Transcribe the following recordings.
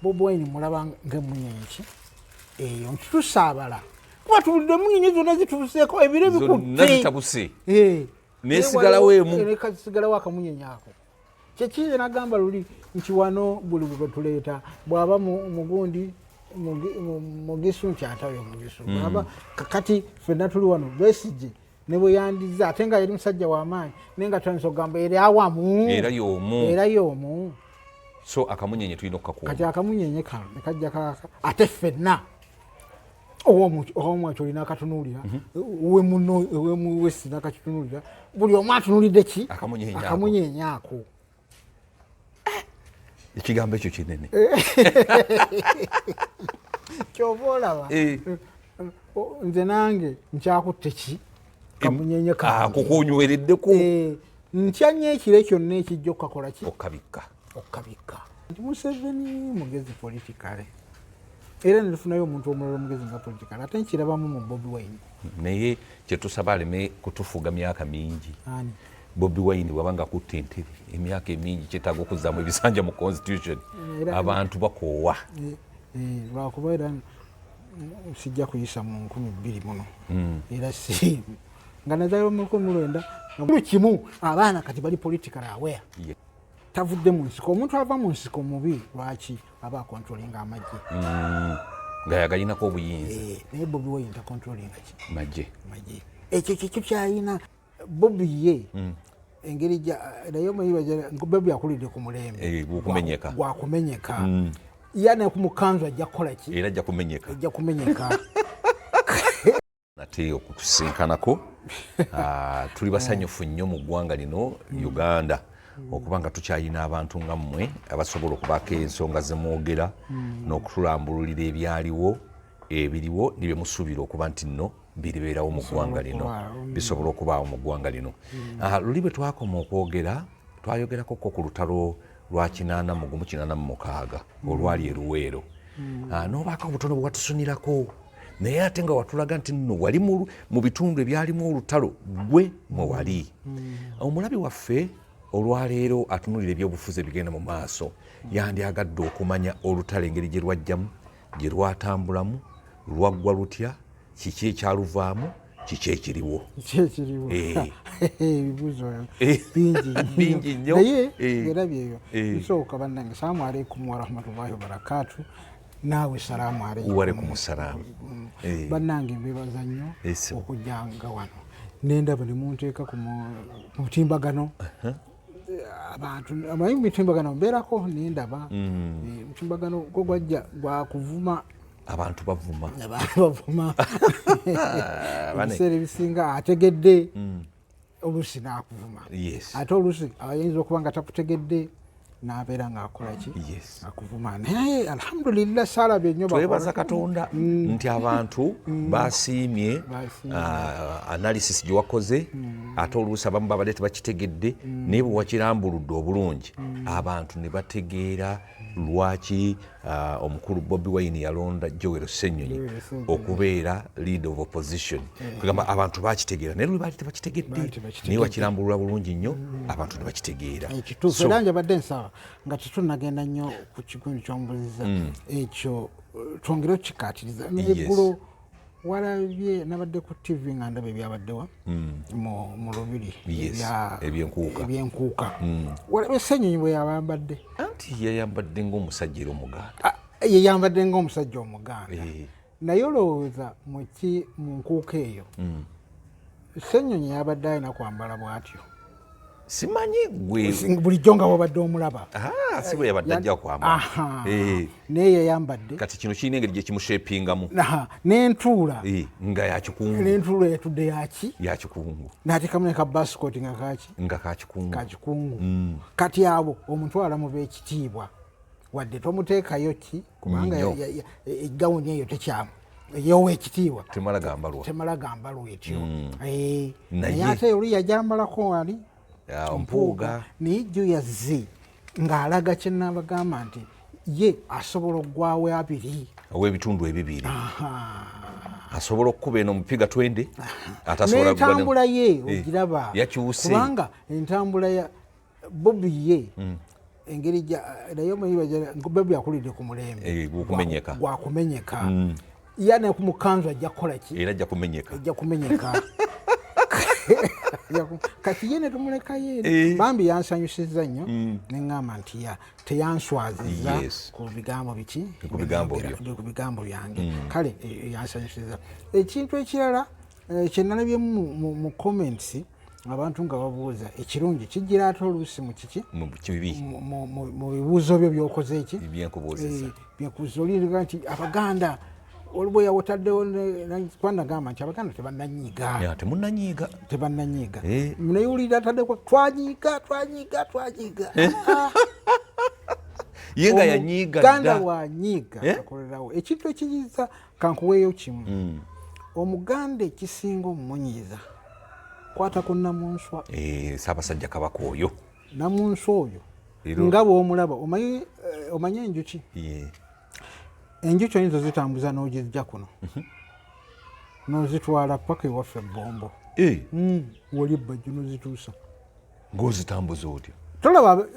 Bobi Wine mulaba ng'emmunyenye ki eyo nti tusaabala kuba tuwulidde emunyenye zonna zituuseeko, ebire Zonna bikutte. Zitabuse. Nesigalawo emu. Sigalawo akamunyenye ako. Kyekize nagamba luli nti wano buli bwe tuleeta bw'aba mugundi mugisu nti atayo mugisu bwaba. Kakati ffenna tuli wano, Besigye ne bwe yandiza ate nga yali musajja w'amaanyi, naye nga tuyinza okugamba era awamu. Era y'omu. Era y'omu. So akamunyenye tulina okukakuuma. Kati akamunyenye kano nekajja kaka ate ffenna owomwaki olina akatunuulira, we muno ewemuwesi nakakitunuulira, buli omu atunulidde ki? Akamunyenye ako. Akamunyenye ako. Ekigambo ekyo kinene. Kyova olaba nze nange nkyakutte ki kamunyenye kange. Ako kunywereddeko. Ntya nnyo ekire kyonna ekijja okukakola ki? Okabikka. Okukabikka. Nti Museveni mugezi politically, era netufunayo omuntu omulala omugezi nga politically, ate nkirabamu mu Bobi Wine. Naye kyetusaba aleme kutufuga myaka mingi. Ani? Bobi Wine bwaba nga kutta entebe emyaka emingi, kyetaaga okuzzaamu ebisanja mu constitution. Abantu bakoowa. Lwakuba era sijja kuyisa mu 2000 muno, era si nga nazaalibwa mu 1900 nga buli kimu abaana kati bali political aware. Tavudde mu nsiko. Omuntu ava mu nsiko mubi. Lwaki? Aba acontrollinga amagye. Nga yagalinako obuyinza. Naye Bobi Wine tacontrollinga ki? Magye. Magye. Ekyo kikyo kyalina Bobi ye engeri naye omanyi Bobi akulidde ku mulembe Gwokumenyeka. Gwakumenyeka. Ya ne ku mukanzu ajja kukola ki? Era ajja kumenyeka. Ajja kumenyeka. Nate okutusinkanako. Tuli basanyufu nnyo mu ggwanga lino Uganda okuba nga tukyalina abantu nga mmwe abasobola okubaako ensonga zemwogera n'okutulambululira ebyaliwo, ebiriwo ne byemusuubira okuba nti nno biribeerawo mu ggwanga lino, bisobola okubaawo mu ggwanga lino. Luli bwe twakoma okwogera, twayogerako ko ku lutalo lwa 81 86 olwali eruweero, n'obaako obutono bwe watusunirako, naye ate nga watulaga nti nno wali mu bitundu ebyalimu olutalo gwe mwe wali. Omulabi waffe olwaleero atunulira ebyobufuzi ebigenda mu maaso yandyagadde okumanya olutalo engeri gye lwajjamu, gye lwatambulamu, lwaggwa lutya, kiki ekyaluvaamu, kiki ekiriwo? Kiki ekiriwo? Ebibuuzo bingi. Bingi nnyo. Naye era byeyo nsooka, bannange, salaamu aleikum warahmatullahi wabarakatu. Naawe salaamu aleikum. Walaikum salaamu. Bannange, mbebaza nnyo okujjanga wano nendaba nemunteeka ku mutimbagano. Abantu amanyi mitimbagano mbeerako nendaba mutimbagano gwo gwajja gwakuvuma. Abantu bavuma. Abantu bavuma. Ebiseera ebisinga ategedde oluusi n'akuvuma, ate oluusi ayinza okuba nga takutegedde n'abeera ng'akola ki? Akuvuma. Naye alhamdulillah saalabye nnyo. Twebaza Katonda nti abantu basiimye analysis gye wakoze. Ate oluusi abamu babadde tebakitegedde, naye bwe wakirambuludde obulungi abantu ne bategeera lwaki omukulu Bobi Wine yalonda Joel Ssenyonyi okubeera leader of opposition. Kugamba abantu bakitegeera, naye luli baali tebakitegedde, naye wakirambulula bulungi nnyo abantu ne bakitegeera. Kituufu. Era njabadde nsaba nga tetunnagenda nnyo ku kigundi kyombuziza ekyo, twongere okukikaatiriza. Eggulo walabye nabadde ku TV nga ndaba ebyabaddewa mu lubiri. Ebyenkuuka. Ebyenkuuka. Walabye Ssenyonyi bwe yabambadde? Anti yayambadde ng'omusajja era Omuganda. Yeyambadde ng'omusajja Omuganda, naye olowooza muki mu nkuuka eyo Ssenyonyi yabadde alina kwambala bw'atyo? Simanyi gwe. Bulijjo nga wabadde omulaba. Si bwe yabadde ajja kwambala. Naye yayambadde. Kati kino kirina engeri gyekimushapingamu. N'entuula. Nga yakikungu. N'entuula yatudde yaki? Yakikungu. N'ateekamu ne ka waistcoat nga kaki? Nga kakikungu. Kakikungu. Kati abo omutwala mu beekitiibwa, wadde tomuteekayo ki, kubanga egawuni eyo tekyamu ey'owekitiibwa. Temala gambalwa. Temala gambalwa etyo. Naye ate oli yajambalako wali. Mpuuga. Naye jjo yazze ng'alaga kyenaabagamba nti ye asobola okugwawo abiri. Ow'ebitundu ebibiri, asobola okukuba eno omupiga twende. N'entambula ye ogiraba. Yakyuse. Kubanga entambula ya Bobi ye. Engeri naye omanyi Bobi akulidde ku mulembe gwakumenyeka, ya ne ku mukanzu ajja kukola ki? Era ajja kumenyeka, ajja kumenyeka. Kati ye ne tumulekayo eri. Bambi yansanyusizza nnyo, neŋŋamba nti ya teyanswaziza ku bigambo biki, ku bigambo byange. Kale yansanyusiza. Ekintu ekirala kyenalabyemu mu comments, abantu nga babuuza, ekirungi kijjira ate oluusi mu kiki, mu bibuuzo byo byokoze eki byenkubuuza, oliriga nti Abaganda olwo yawotaddewo, kwanagamba nti Abaganda tebananyiiga. Temunanyiiga. Tebananyiiga. Naye wulira ataddeko twanyiiga, twanyiiga, twanyiiga. Ye nga yanyiiga. Ganda bwanyiiga akolerawo ekintu ekinyiiza. Kankuweeyo kimu. Omuganda ekisinga omumunyiiza, kwata ku Namunswa. Ssaabasajja Kabaka oyo. Namunswa oyo nga bwomulaba, omanyi enjuki, enjuki oyinza ozitambuza n'ogijja kuno n'ozitwala paka ewaffe Ebbombo, wali ebbajjo n'ozituusa. Ng'ozitambuza otya? Tolaba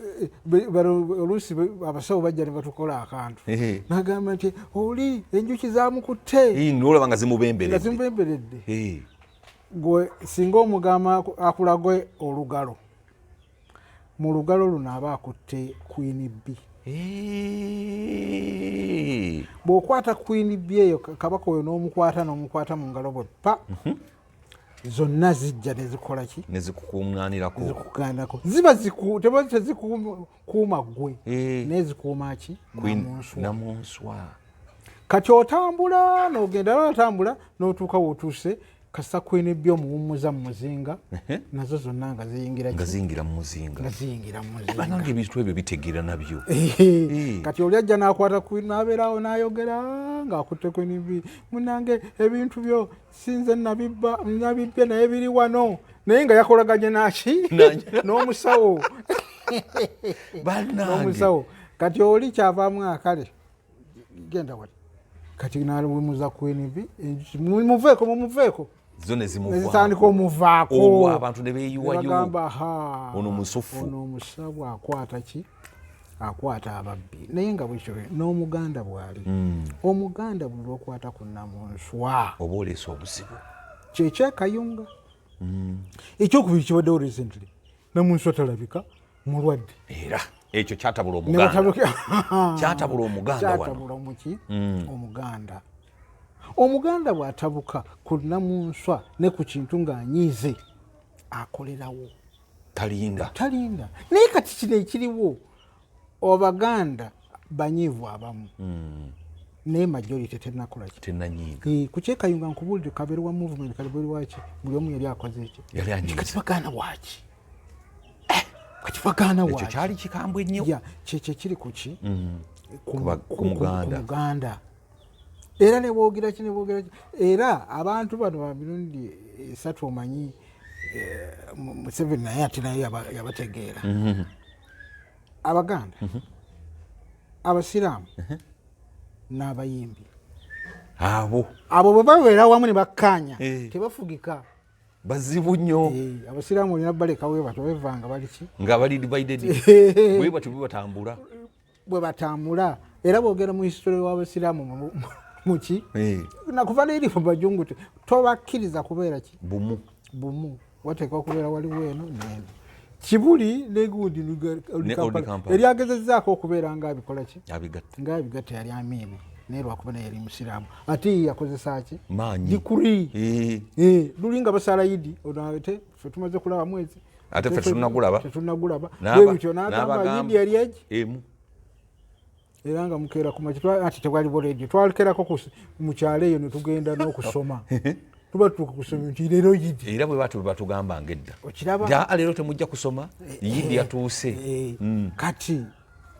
oluusi abasawo bajja ne batukola akantu, nagamba nti oli enjuki zamukutte. Nolaba nga zimubemberedde. Nga zimubemberedde. Gwe singa omugamba akulagwe olugalo, mu lugalo luno aba akutte queen bee. Bw'okwata queen bee eyo, kabaka oyo, n'omukwata n'omukwata mu ngalo bwe pa, zonna zijja nezikola ki? Nezikukuŋŋaanirako. Nezikukuŋŋaanirako. Ziba teba tezikuuma ggwe, naye zikuuma ki? Namunswa. Namunswa. Kati otambula n'ogenda, otambula n'otuuka w'otuuse, kasita queen bee omuwummuza mu muzinga, nazo zonna nga ziyingira. Nga ziyingira mu muzinga. Nga ziyingira mu muzinga. Banange, ebintu ebyo bitegeera nabyo. Kati oli ajja n'akwata queen, n'abeerawo n'ayogera ng'akutte queen bee. Munange, ebintu byo sinze nabibba, nabibbye, naye biri wano. Naye nga yakolaganye naki? N'omusawo. N'omusawo. Kati oli kyavaamu akale genda wali, kati nawumuza queen bee, muveeko, mumuveeko. Zo nezitandika omuvaako. Olwo abantu ne beeyiwayo. Bagamba ha, ono musufu. Ono omusawo akwata ki? Akwata ababbi. Naye nga bwekyo n'Omuganda bw'ali. Omuganda buli lwokwata ku Namunswa, oba oleesa obuzibu. Kyekyekayunga ekyokubiri kibaddewo recently, Namunswa talabika, mulwadde. Era ekyo kyatabula Omuganda, kyatabula Omuganda wano. Kyatabula omuki? Omuganda. Omuganda bw'atabuka ku Namunswa ne ku kintu ng'anyiize, akolerawo. Talinda. Talinda. Naye kati kino ekiriwo, Abaganda banyiivu abamu, naye majority tenakola ki? Tenanyiiga. Ku kyekayunga nkubuulire, kabeere wa movement, kabeere waki, buli omu yali akoze eki? Yali anyiize. Kati baganda waki? Kati baganda ekyo waki? Kyali kikambwe nnyo. Ya, kyekyo ekiri ku ki? Ku Muganda. Ku Muganda. Era neboogera ki, neboogera ki, era abantu bano ba mirundi esatu, omanyi Museveni naye ate naye yabategeera. Abaganda, Abasiraamu n'abayimbi. Abo. Abo bwe babeera wamu ne bakkaanya, tebafugika. Bazibu nnyo. Abasiraamu olina balekawo batyo bevanga bali ki? Nga bali divided, bwe batyo bwe batambula. Bwe batambula. Era bwogera mu history w'Abasiraamu muki, nakuva neeri mu bajungu, tobakkiriza kubeera ki? Bumu. Bumu. Wateekwa okubeera waliwo eno neeno, Kibuli negundi. Ne Old Kampala. Eri agezezzaako okubeera nga abikola ki? Abigatta. Nga abigatta. Yali Amiini, naye lwakuba naye yali musiraamu, ate ye yakozesa ki? Maanyi. Dikuri. Luli nga basala Yidi, ono ate ffe tumaze kulaba mwezi. Ate ffe tetunnagulaba. Tetunnagulaba. Bwe bityo n'agamba n'abagamba. Yidi yali egi Emu. Era nga mukeera ku makya, ati tewaliwo rediyo, twalkerako mu kyalo eyo ne tugenda n'okusoma, tuba tutuuka kusoma nti leero Yidi. Era bwe batyo bwe batugambanga edda. Okiraba? Nti aa, leero temujja kusoma, Yidi yatuuse. Kati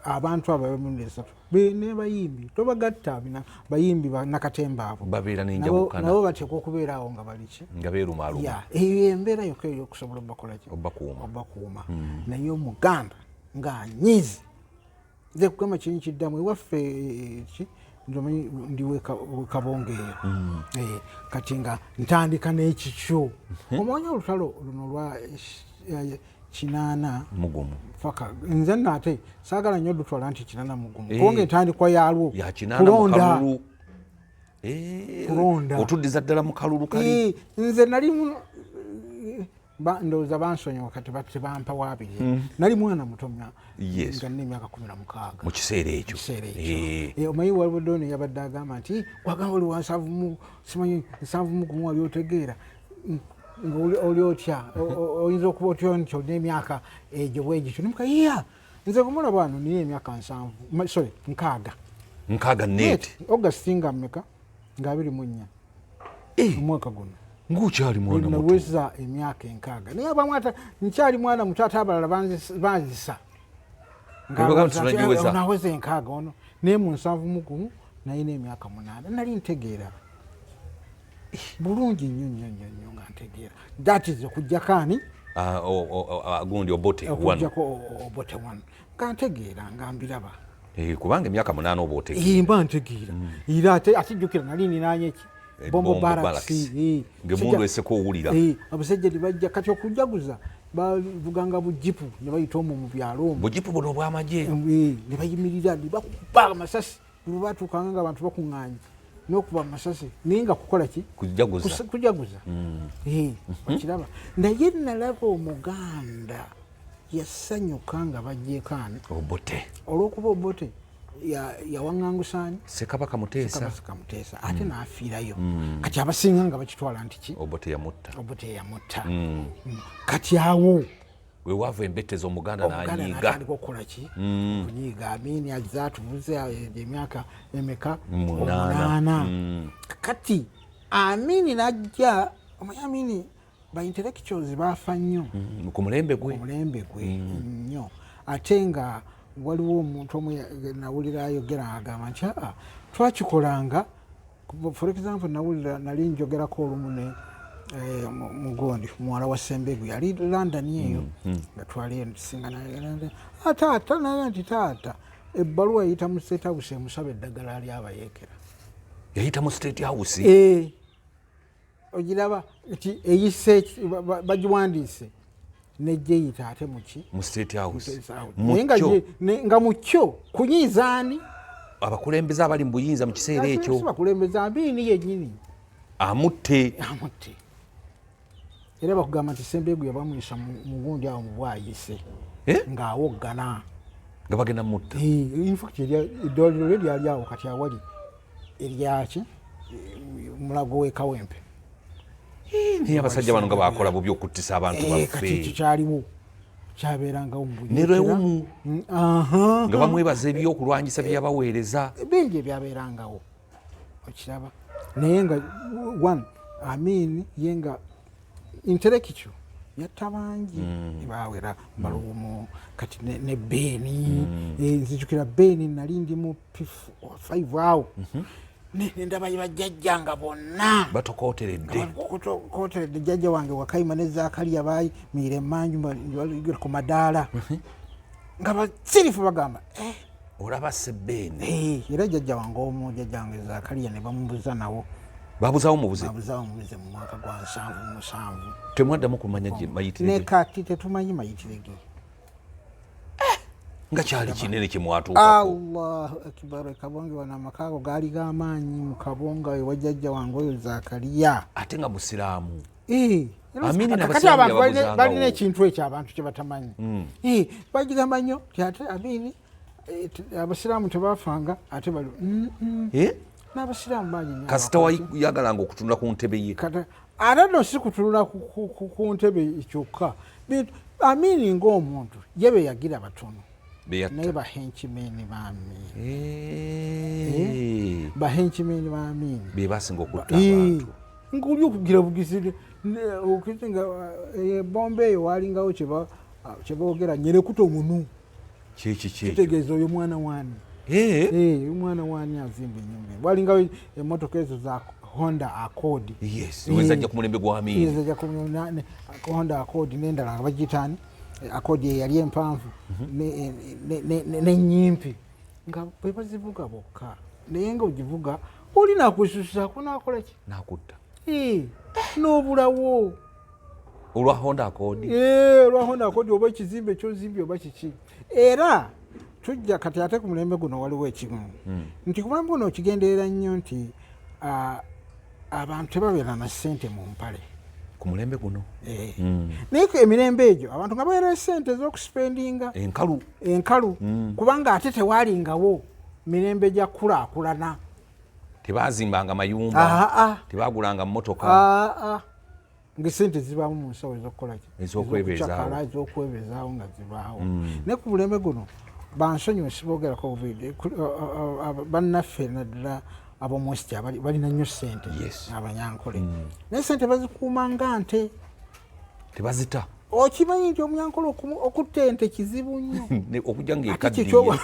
abantu abo ab'emirundi esatu ne bayimbi tobagatta, bina bayimbi banakatemba abo. Babeera n'enjawukana. Nabo bateekwa okubeera awo nga bali ki? Nga beerumaaluma. Ya, eyo embeera yokka ey'okusobola obakola ki? Obakuuma. Obakuuma. Naye Omuganda ng'anyiize, nze kugamba kiri kiddamu ewaffe, ki, nze omanyi ndi wekabonge eyo. Kati nga ntandika n'ekikyo, omanyi olutalo luno olwa 80 Mugumu. Faka nze nno ate saagala nnyo dutwala nti 81. Eh. Kubanga entandikwa yaalwo Ya 80 mu kulonda. kalulu. Eh, Kulonda. Otuddiza ddala mu kalulu kali. Eh, nze nali ndowooza bansonyiwa kati tebampa waabiri. Nali mwana muto Yes. nga nina emyaka 16. Mu kiseera ekyo. Kiseera ekyo. Eh. Eh, omanyi waliwo dono yabadde agamba nti wagamba oli wa 70 mu simanyi 71 wali otegeera. Nga oli otya? Oyinza okuba otya nti olina emyaka egyo bwegityo? Nemuka iya nze kumulaba wano nina emyaka 70, sorry, 60. 60 neeti. August nga mmeka? Nga 24. Eh. Omwaka guno. Ng'okyali mwana muto. Naweza emyaka 60, naye abamu ate nkyali mwana muto, ate abalala banzisa. Nga Nga bagamba alowooza nti, tunagiweza. "Eh, naweza 60 ono." Naye mu 71 nalina emyaka 8, nali ntegeera bulungi nnyo nnyo nnyo nnyo, nga ntegeera. That is okuggyako ani? Ah, gundi Obote wano. Okuggyako Obote wano, nga ntegeera, nga mbiraba. Eh, kubanga emyaka 8 oba otegeera. Eh, mba ntegeera. Era ate jjukira nali ninaanye ki? Eh, Bombo Bombo Barracks. Barracks. Eh. Ng'emmundu eseka owulira. Eh, abasajja ne bajja kati okujaguza bavuganga bujipu ne bayita omwo mu byalo omwo. Bujipu buno obw'amagye. Eh, ne bayimirira ne bakuba amasasi. Buli lwe batuukanga nga abantu bakuŋŋaanye n'okuba amasasi, naye nga kukola ki? Kujaguza. Kujaguza. Eh, okiraba. Naye nalaba Omuganda yasanyuka nga bagyeko ani? Obote. Olw'okuba Obote yawaŋŋangusaani? Ssekabaka Muteesa. Kabaka Muteesa, ate n'afiirayo. Kati abasinga nga bakitwala nti ki? Obote yamutta. Obote yamutta. Kati awo Wewaava embetezi, Omuganda Omuganda n'anyiiga. n'atandika okukola ki? Okunyiiga. Amini azze atubuze emyaka emeka? 8. 8. Kati Amini najja, omanyi Amini ba intellectuals baafa nnyo ku mulembe gwe. Omulembe gwe nnyo. Ate nga waliwo omuntu omu nawulira ayogera, agamba nti aa twakikolanga. For example, nawulira nali njogerako olumu ne mugondi muwala wa Sembegu, yali London eyo nga twali tusingana. Taata naye nti taata ebbaluwa eyita mu State House emusaba eddagala lyabayeekera. Yayita mu State House. Eh, ogiraba nti eyise bagiwandiise nejjeyita ate muki? Mu State House. Naye nga Mukyo. Nga mukyo kunyiizaani? Abakulembeze abali mu buyinza mu kiseera ekyo. Si bakulembeze, Amiini yennyini. Amutte. Amutte. Era bakugamba nti Sembegu yabamwisa mugundi awo mu Bwayise Eh? ng'awoggana. Nga bagenda mutta. Eh, in fact eddwaliro lye lyali awo kati awali eryaki, Mulago w'Ekawempe. Naye abasajja bano nga bakola bubi okuttisa abantu Eh, kati ekyo baffe. kyaliwo, kyabeerangawo mu Ne Lwewumu. Aha. Nga bamwebaza ebyokulwanyisa bye yabaweereza. Bingi ebyabeerangawo, okiraba. Naye nga one Amin ye nga intellectual yatta bangi, bawera Balumu kati ne Beeni. Eh, nzijukira Beeni nali ndi mu P5 awo, nendaba bajjajja nga bonna batokooteredde. Koteredde. Jjajja wange Wakayima ne Zakaliya bayimiira emanju ku madaala nga basirifu bagamba, "Eh, Olaba Sebbeeni. Eh," era jjajja wange omu, jjajja wange Zakaliya, ne bamubuza nawo. Babuzawo mubuze. Babuzawo mubuze mu mwaka gwa 77. Temwaddamu kumanya gye mayitire Ne ge? kati tetumanyi mayitire ge. Nga kyali kinene kyemwatuukako. Allahu akbar! Kabonge wano amaka ago gaali g'amaanyi mu Kabonga ewa jjajja wange oyo Zakaliya. Ate nga musiraamu. Eh, Amini kati n'abasiraamu abantu yababuzangawo. balina ekintu ekyo abantu kye batamanyi. Eh, bagigamba nnyo ti ate Amini, abasiraamu tebafanga ate bali Eh? N'abasiraamu bangi nnyo Kasita abakola. wayagalanga okutunula ku ntebe ye. Ate nno si kutunula ku ntebe kyokka. Amini ng'omuntu ye be yagira batono. Beyatta. Naye bahenchmen ba Amini, Eh. bahenchmen ba Amini Be basinga okutta abantu. Ngaoli okugira bugizi nga ebomba eyo walingawo kyeboogera nyerekuta omunu. Kyeki kyekyo? Kitegeeza oyo mwana wani. Eh? Eh, omwana wani azimba enyumba. Walingawo emotoka ezo za Honda Accord. Yes, wezajja ku mulembe gwa Amini. Ezajja ku Honda Accord n'endala nga bagiyitaani, Accord eyali empanvu n'ennyimpi, nga bwe bazivuga bokka. Naye nga ogivuga oli nakususaako nakola ki? Nakutta. Eh, n'obulawo. Olwa Honda Accord. Olwa Honda Accord oba ekizimbe kyozimbye oba kiki. Era tujja kati ate ku mulembe guno waliwo ekimu nti ku mulembe guno okigenderera nnyo nti abantu tebabeera na ssente mu mpale. Ku mulembe guno. Naye emirembe egyo abantu nga babeera sente ez'okuspendinga. Enkalu. Enkalu, kubanga ate tewalingawo mirembe gya kulaakulana. Tebazimbanga mayumba, tebagulanga mmotoka. Nga sente zibaamu mu nsawo ezokukolaki. Ez'okwebeezaawo. Ez'okwebezaawo nga zibaawo. Naye ku mulembe guno, bansonyiwe siboogerako bubi, bannaffe naddala ab'omu West balina nnyo sente. Abanyankole, naye sente bazikuuma nga nte. Tebazita. Okimanyi nti omunyankole okutta ente kizibu nnyo? Okujja Ate ngaekaddiye.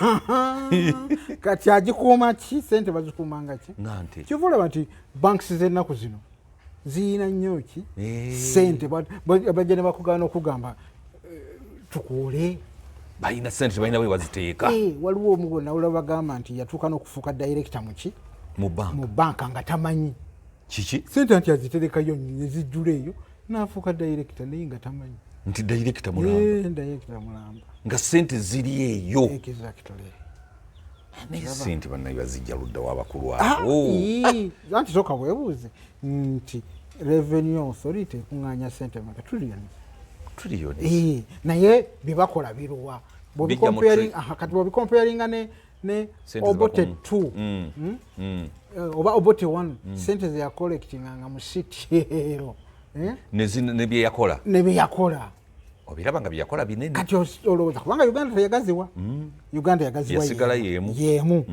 Kati agikuuma ki? Sente bazikuuma nga ki? Nga nte. Kyova olaba nti banks z'ennaku zino ziyina nnyo ki? Sente. Bajja ne bakugaana okugamba tukuole. Balina sente, tebalina bwe baziteeka. Waliwo omu nawula bagamba nti yatuuka n'okufuuka director muki? Mu banka. Mu banka nga tamanyi. Kiki? Sente nti aziterekayo nezijjula eyo, n'afuuka director naye nga tamanyi. Nti director mulamba. Director mulamba. Nga sente ziri eyo. Exactly. Naye sente bannaye bazijja ludda w'abakulu Ah, abo? ii, anti sooka weebuuze nti Revenue Authority ekuŋŋaanya sente meka? Trillions. Trillions. Naye byebakola biruwa? Bijja mu Kati bwobicomparinga ne Sente Obote zibakumu. 2, oba Obote 1, sente zeyacollectinganga mu city ero, eh? Ne byeyakola. Ne byeyakola. Obiraba nga byeyakola binene. Kati olowooza kubanga Uganda teyagaziwa, Uganda yagaziwa. Yasigala yeemu. Yeemu.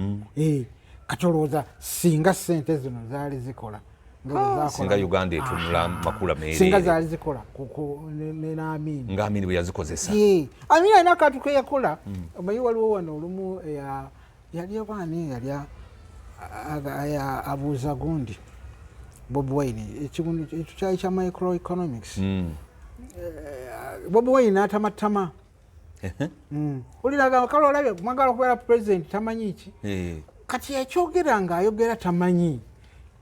Kati olowooza singa sente zino zaali zikola nga bwe zakola- Singa Uganda etunula makula singa meereere. Zaali zikola ne Amini. Nga Amini bwe yazikozesa. Amini alina akantu ke yakola. Omanyi waliwo wano olumu yali obaani yali abuuza gundi Bobi Wine ekigundu ekyo kyali kya microeconomics. Bobi Wine n'atamatama. Oliraga kale olabye mwagala okubeera president, tamanyi ki. Kati yakyogera ng'ayogera tamanyi,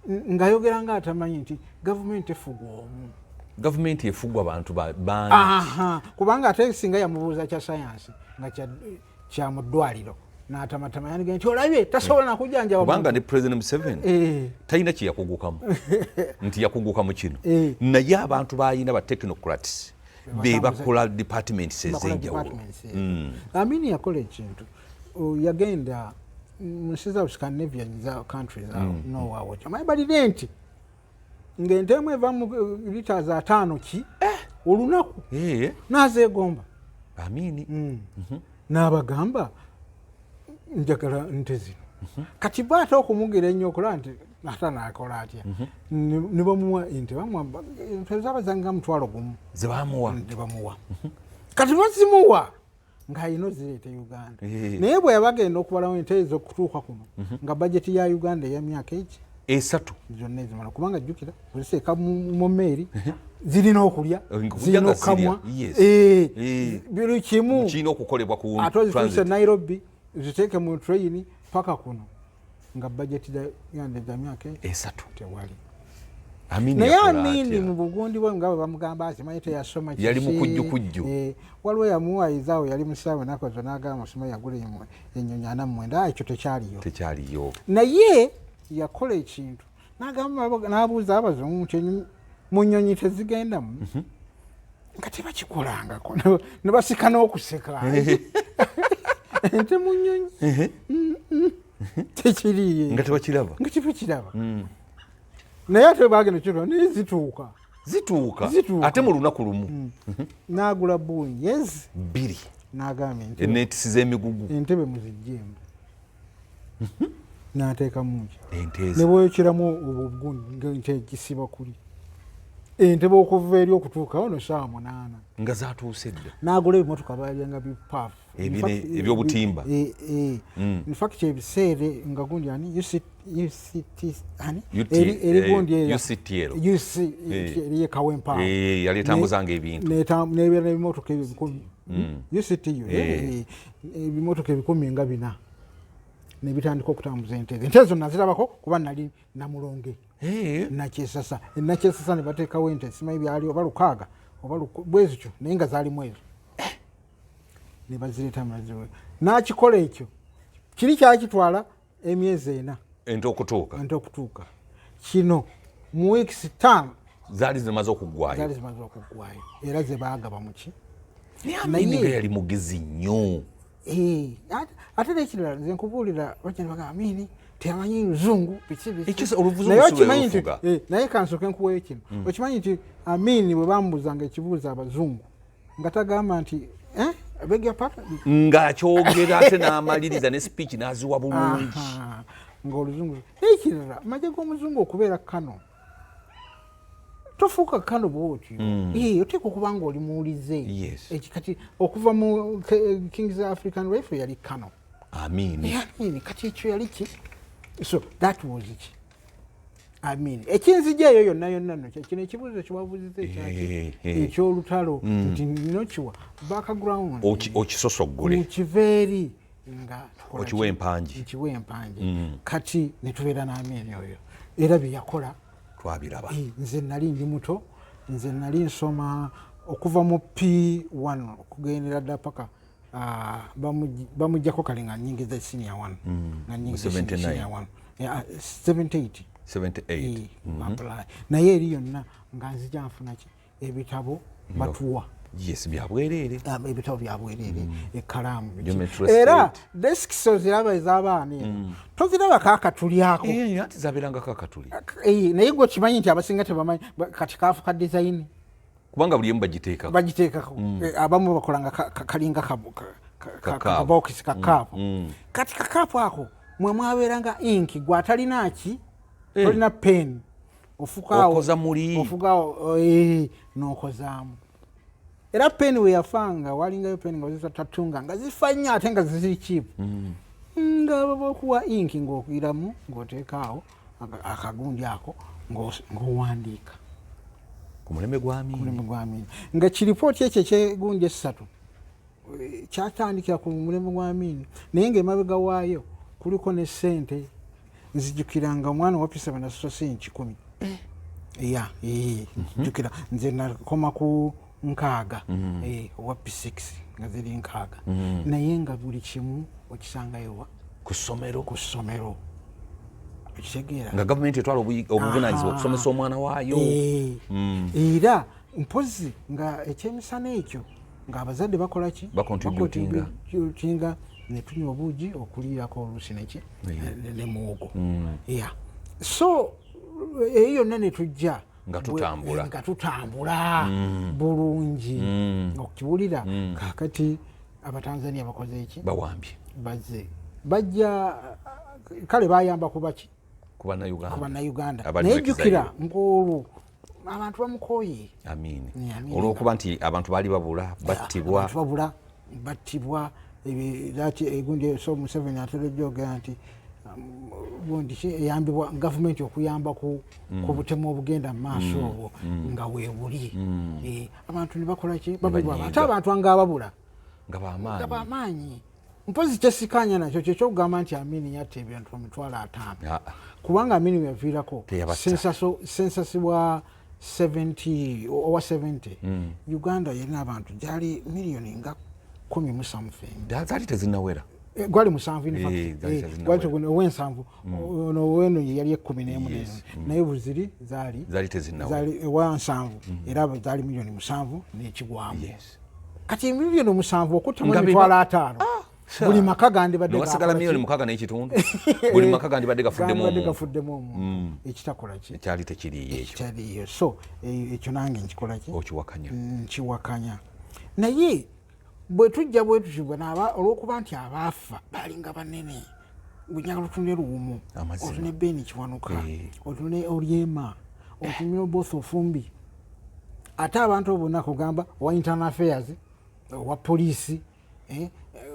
ng'ayogera nga atamanyi nti gavumenti efugwa omu. Gavumenti efugwa bantu bangi. Aha, kubanga ate singa yamubuuza kya sayansi nga kya mu ddwaliro n'atamatama, yandiga nti olabye tasobola nakujjanjaba. Kubanga ne President Museveni talina kye yakugukamu nti yakuguka mu kino. Naye abantu balina ba technocrats be bakola departments Bakola ez'enjawulo. Departments ezo. Amini yakola ekintu. Yagenda mu nsi za Scandinavian za countries awo, Norway, omanyi balina ente ng'ente emu eva mu litres 50 ki olunaku. N'azeegomba. Amini. N'abagamba njagala nte zino. Kati bo ate okumugira ennyo okulaba nti ate anaakola atya, ne bamuwa ente. Bamuwa ente zaba zanga 10,000. Ze bamuwa. Ne bamuwa. Kati bazimuwa ng'alina ozireeta e Uganda. Naye bwe yabagenda okubalawo ente ezo okutuuka kuno, nga bajeti ya Uganda ey'emyaka egi 3 zonna ezimala, kubanga jjukira kuziteeka mu mmeeri zirina okulya, Okujja zirina nga zirya, okukamwa. Yes. Buli kimu kirina okukolebwa ku ate ozituuse transit. Nairobi, ziteeke mu train paka kuno, nga bajeti Uganda za myaka 3 tewali. Amini Naye yakola Amini atya? mu bugundi bwe nga bwe bamugamba asimanyi teyasoma Yali kiki. mukujjukujju. Waliwo yamuwayizaawo, yali musaawe nakozo n'agamba simanyi yagula ennyonyi 49. Ekyo tekyaliyo. Tekyaliyo. Naye yakola ekintu n'agamba, n'abuuza abazungu nti mu nnyonyi tezigendamu, nga tebakikolangako, ne basika n'okuseka, ente mu nnyonyi tekiriye. Nga tebakiraba. Nga tebakiraba. Naye ate bagenda kituuka naye zituuka. Zituuka. Zituuka. Ate mu lunaku lumu. N'agula Boeing ezi 2 n'agamba entebe Eneetisi z'emigugu. Entebe muziggyemu, n'ateekamu ki? Ente. Ne bweyokeramu obwo obugundi nga ente egisiba kuli entebe okuva eri okutuuka wano saawa 8. Nga zatuuse dda. N'agula ebimotoka balyanga bipaafu. Ebyobutimba. In fact ebiseera nga gundi ani UCT ani UT, eri gundi eyo UCTL. UC eri Kawempe. Yali etambuzanga ebintu. Nebeera n'ebimotoka ebyo 1000 UCTU. Ebimotoka 1004 nebitandika okutambuza ente ezo. Ente zonna zirabako kuba nali Namulonge. Nakyesasa, nakyesasa ne bateekawo ente simanyi byali oba 6 Oba bwezityo, naye nga zaalimu ezo ne bazireeta maziwe. N'akikola ekyo, kiri kyakitwala emyezi 4. Ente okutuuka. Ente okutuuka. Kino mu weeks 5 zaali zimaze okuggwayo. Zaali zimaze okuggwayo, era ze baagaba muki. Naye nga yali mugezi nnyo. Eh, ate nekirala, nze nkubuulira, bagenda bagamba Amini teyamanyi luzungu, biki biki. Oluzungu Naye si lwe okimanyi nti lufuga. Naye kansooke nkuweyo kino. Okimanyi nti Amini bwe bamubuzanga ekibuuzo abazungu, nga tagamba nti "Eh, beg your pardon?" Ng'akyogera ate n'amaliriza ne speech n'aziwa bulungi. Aha, ng'oluzungu. Nekirala, amagye g'omuzungu okubeera kano, tofuuka kano bwotyo. Eh, oteekwa okuba nga oli muwulize. Eki kati okuva mu Kings African Rifle yali kano. Amini. Amini kati ekyo yali ki? So that was ki Amini. Ekinzija eyo yonna yonna nno kino ekibuuzo kiwabuuziza ekyaki, ekyolutalo, nti nokiwa background. Okisosoggole. Mukiva eri nga tukola Okiwa ki? Empangi. Nkiwa empangi. Kati netubeera n'Amini oyo, era bye yakola twabiraba. Eh, nze nali ndi muto, nze nali nsoma okuva mu P1 okugendera dda paka bamugjako kale nga nyingiza senior 1, nga nyingiza Mu 79. senior 1. 78. 78. Eh, apply. Naye eri yonna nga nzija nfuna ki, ebitabo batuwa. Yes, byabwereere. Ebitabo byabwereere, ekkalaamu, biki. Geometry Era slate. Desks oziraba ez'abaana eno, tozirabako akatuli ako. Eh, anti zabeerangako akatuli. Eh, naye gwe okimanyi nti abasinga tebamanyi, kati kaafuka design. Kubanga buli emu bagiteekako. Bagiteekako. Eh, abamu bakolanga kalinga Kakaapu. kabokisi, kakaapu. Kati kakaapu ako mwe mwabeeranga inki. Gwe atalina ki, tolina pen, ofukaawo. Okoza muli. Ofukaawo, n'okozaamu. Era pen we yafanga, walingayo pen nga bazita tatunga, nga zifa nnyo ate nga ziri cheap, nga bakuwa inki ng'okuyiramu ng'oteekaawo akagundi ako ng'owandiika. Ku mulembe gwa Amini. Mulembe gwa Amini, nga kiripooti ekyo ekyegundi essatu, kyatandikira ku mulembe gwa Amini, naye ng'emabega waayo kuliko ne ssente. Nzijukira nga omwana wa P7 nasasula siringi 100. Ya, jjukira nze nakoma ku 60, owa P6 nga ziri 60, naye nga buli kimu okisangayo wa? Ku ssomero. Ku ssomero, okitegeera? Nga gavumenti etwala obuvunanyizibwa okusomesa omwana waayo. Eh, era mpozi nga ekyemisana ekyo ng'abazadde bakola ki? Bacontributinga. Bacontributinga, ne tunywa obuugi okuliirako oluusi neki ne muwogo. Yeah. So eyo yonna ne tujja Nga tutambula. Nga tutambula bulungi, okukiwulira. Kakati Abatanzania bakoze eki? Bawambye. Bazze bajja, kale bayamba kubaki? Ku Bannayuganda. Ku Bannayuganda. Abali Naye mu jjukira exile. ng'olwo abantu bamukooye. Amini. Amini. Olwokuba nti abantu baali babula, battibwa. Abantu babula, battibwa. Laki egundi, so Museveni atera ojjogera nti gundi ki eyambibwa gavumenti okuyamba ku butemu obugenda mu maaso obwo nga weebuli. Eh, abantu ne bakola ki? Babulwa. Banyiiga. Ate abantu nga ababula nga nga bamaanyi. Bamaanyi. Mpozi kyesikanya nakyo kyekyokugamba nti Amini yatta ebintu 500,000. Ah, Kubanga Amini weyaviirako Teyabatta. Census wa 70, owa 70, Uganda yalina abantu gyali miliyoni nga kumi mu something. Zaali tezinnawera. Eh, gwali 7 in fact. Eh, zaali Eh, tezinnawera. gwali ow'ensanvu, ono ow'eno ye yali 11 n'emu, naye buziri zaali Zaali tezinnawera. Zaali ewa 70, era zaali miliyoni 7 n'ekigwamu. Kati miliyoni 7 okuttamu Nga 500,000, buli maka gandibadde newasigala gakola ki? miliyoni 6.5, buli maka gandibadde gafuddemu Gandibadde omuntu. gafuddemu omuntu, ekitakola ki? Ekyali tekiriiyo ekyo. Ekitaliiyo. So ekyo nange nkikola ki? Okiwakanya. Nkiwakanya. Naye bwe tujja bwe tutyo, olw'okuba nti abaafa balinga banene, njagala otunule Luwumu, Amazima. otune Beni Kiwanuka, otune Oryema, otunule Oboth Ofumbi, ate abantu abo bonna kugamba owa internal affairs, owa poliisi,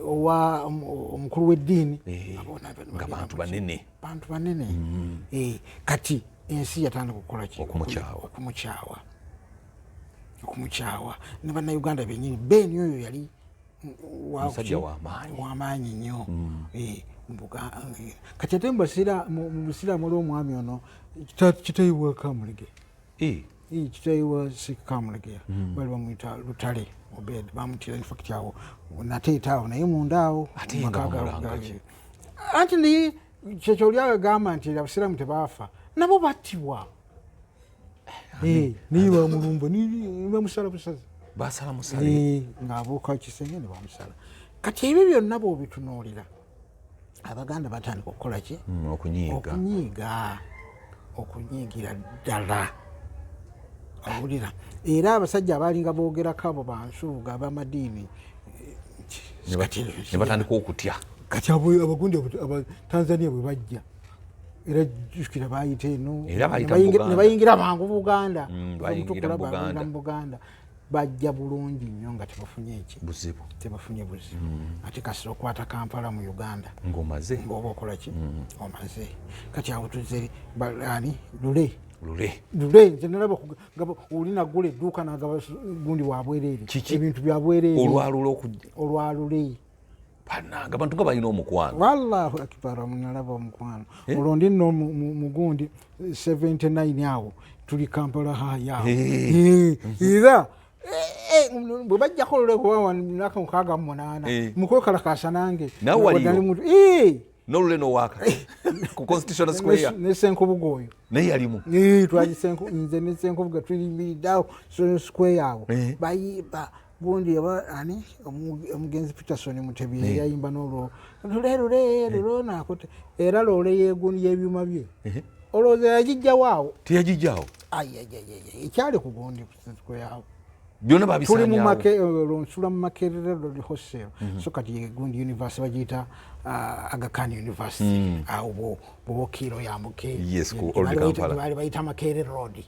owa omukulu w'eddiini, abo bonna Nga bantu banene. Bantu banene. Eh, kati ensi yatandika okukola ki? Okumukyawa. Okumukyawa, okumukyawa ne Bannayuganda bennyini. Ben oyo yali Musajja w'amaanyi. W'amaanyi nnyo. Eh, kati ate mu Busiraamu olw'omwami ono kitayibwako amulege. Kitaawe wa CK Kamulegeya bali bamuyita Lutale Obed, bamutira infact awo Nateete awo, naye munda awo. Ate nga maka bamulanga ki? Anti naye kyekyo oli agamba nti abasiraamu tebaafa, nabo battibwa. Naye bamulumba, bamusala busazi. Basala musale. Ng'abuuka kisenge ne bamusala. Kati ebyo byonna bw'obitunuulira, Abaganda batandika okukola ki? Okunyiiga. Okunyiiga, okunyiigira ddala. Awulira era abasajja abalinga boogerako abo bansuuga ab'amadiini ne batandika okutya. Kati abagundi Abatanzania bwe bajja, era jjukira bayita eno. Era bayita ne mu Buganda. Ne bayingira mangu Buganda. Bayingira mu Omutukula bayingira Buganda. Mu Buganda bajja bulungi nnyo nga tebafunye eki? Buzibu. Tebafunye buzibu. Ate kasita okwata Kampala mu Uganda, ng'omaze. Ng'oba okola ki? Omaze. Kati awo tuzze ani, Lule. Lule. Lule nze nalaba nga oli naggula edduuka n'agaba gundi wabwereere. Kiki? Ebintu byabwereere. Olwalula okujja. Olwalule. Bannange, abantu nga balina omukwano. Wallahu akbar, nalaba omukwano. Olwo ndi nno mugundi 79 awo tuli Kampala hayawo. Era bwe bajjako olule kuba myaka 68 mukwekalakasa nange. Nawe waliyo? Nali muntu. N'olule n'owaaka ku Constitutional Square. Ne Senkubuga oyo. Naye yalimu. Twali nze ne Senkubuga tulimiridde awo square awo. Bayimba gundi aba ani, omugenzi Peterson Mutebi yayimba n'olwo lule lule lule nakote, era loole yegundi y'ebyuma bye. Olowooza yagijjawo awo? Teyagijjawo. Ayayayaya, ekyali ku gundi square awo. Byonna Tuli mu babisaanyaawo. Olwo nsula mu Makerere Road Hostel. So kati gundi university bagiyita Aga Khan University awo bwokiiro yambuke. Yes, ku Old Kampala. Baali bayita Makerere Road,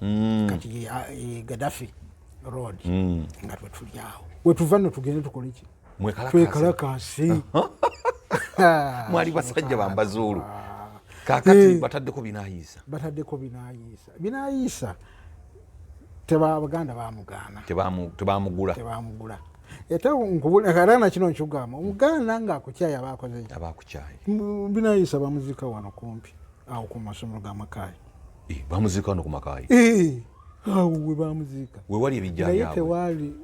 kati ye Gaddafi Road. Nga twe tuli awo, wetuva nno tugende tukole ki? Mwekalakaase. Twekalakaase. Mwali basajja bambazuulu. Kaakati bataddeko Binayiisa. Bataddeko Binayiisa. Binayiisa teba Abaganda bamugaana. Tebamugula. Tebamugula. Ate era nakino nkigamba, Omuganda ng'akukyaye aba akoze ki? Abakukyaye. Binayiisa bamuziika wano kumpi awo ku masomero g'Amakaayi. Bamuziika wano ku Makaayi? Awo we bamuziika. Wewali ebijja Naye byabwe. Tewaali.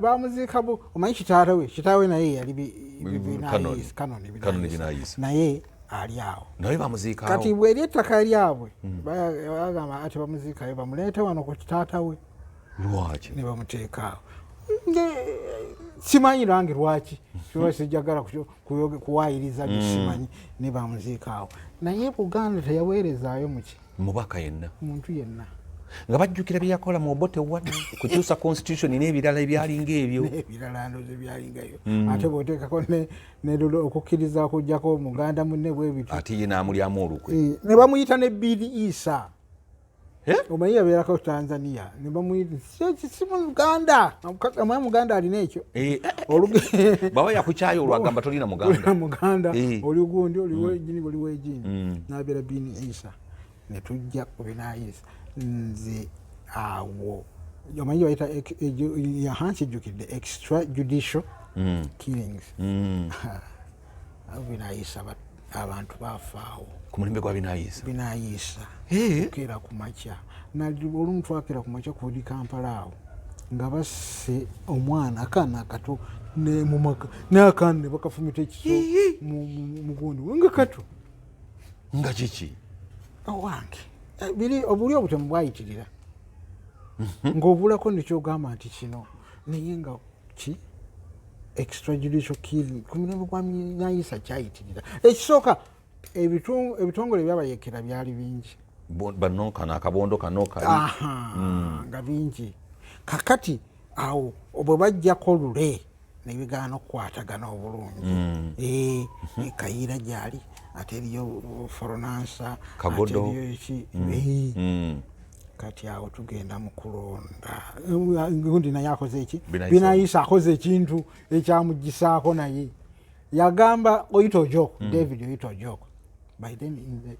Bamuziika omanyi kitaawe, kitaawe naye yali Kanoni. Kanoni. Kanoni. Binayiisa. Binayiisa. Naye ali awo. Naye bamuziika Kati awo. bweri ettaka lyabwe, bagamba ati bamuziikayo, bamuleete wano ku kitaata we. Lwaki? Ne bamuteeka awo. Simanyi lange lwaki, kiba sijagala kuwayiriza byesimanyi, ne bamuziika awo. Naye Buganda teyaweerezaayo muki? Mubaka yenna. Muntu yenna. Nga bajjukira bye yakola mu Obote wa kukyusa constitution n'ebirala ebyalinga ebyo. N'ebirala ndozi byalingayo. Ate bw'oteekako ne Lule okukkiriza okugjako muganda munne bwe bityo. Ate ye n'amulyamu olukwe. Ne bamuyita ne Bili Isa. Eh? Omanyi yabeerako Tanzania, ne bamuyita si Muganda. Omanyi Muganda alina ekyo. Baba yakukyaye olwo agamba tolina muganda. Muganda. Oli gundi, oli wejini, oli wejini. Nabeera Bini Isa, ne tujja ku Binayiisa. Nze awo omanyi bayita yahankijjukidde extra judicial killings. Awo Binayiisa abantu bafaawo. Ku mulembe gwa Binayiisa? Binayiisa. Keera ku makya, olumu twakeera ku makya kuli Kampala awo nga basse omwana, akaana akato mumaka, n'akaana ne bakafumita ekiso mugundi nga kato. Nga kiki? Owange, biri obuli obutemu bwayitirira ng'obulako nekyogamba nti kino, naye nga ki extrajudicial killing ku mulembe gwa Binayiisa kyayitirira. Ekisooka, ebitongole ebyabayekera byali bingi. Bano kano akabondo kano kali. Aha, nga bingi. Kakati awo bwe bajjako Lule nebigaana okukwatagana obulungi. Kayiira gyali, ate eriyo Foronansa. Kagodo. Ate eriyo ki. Kati awo tugenda mu kulonda. Gundi naye akoze eki? Binayiisa. Binayiisa akoze ekintu ekyamugisaako, naye yagamba Oyite Ojok, David Oyite Ojok, by then in the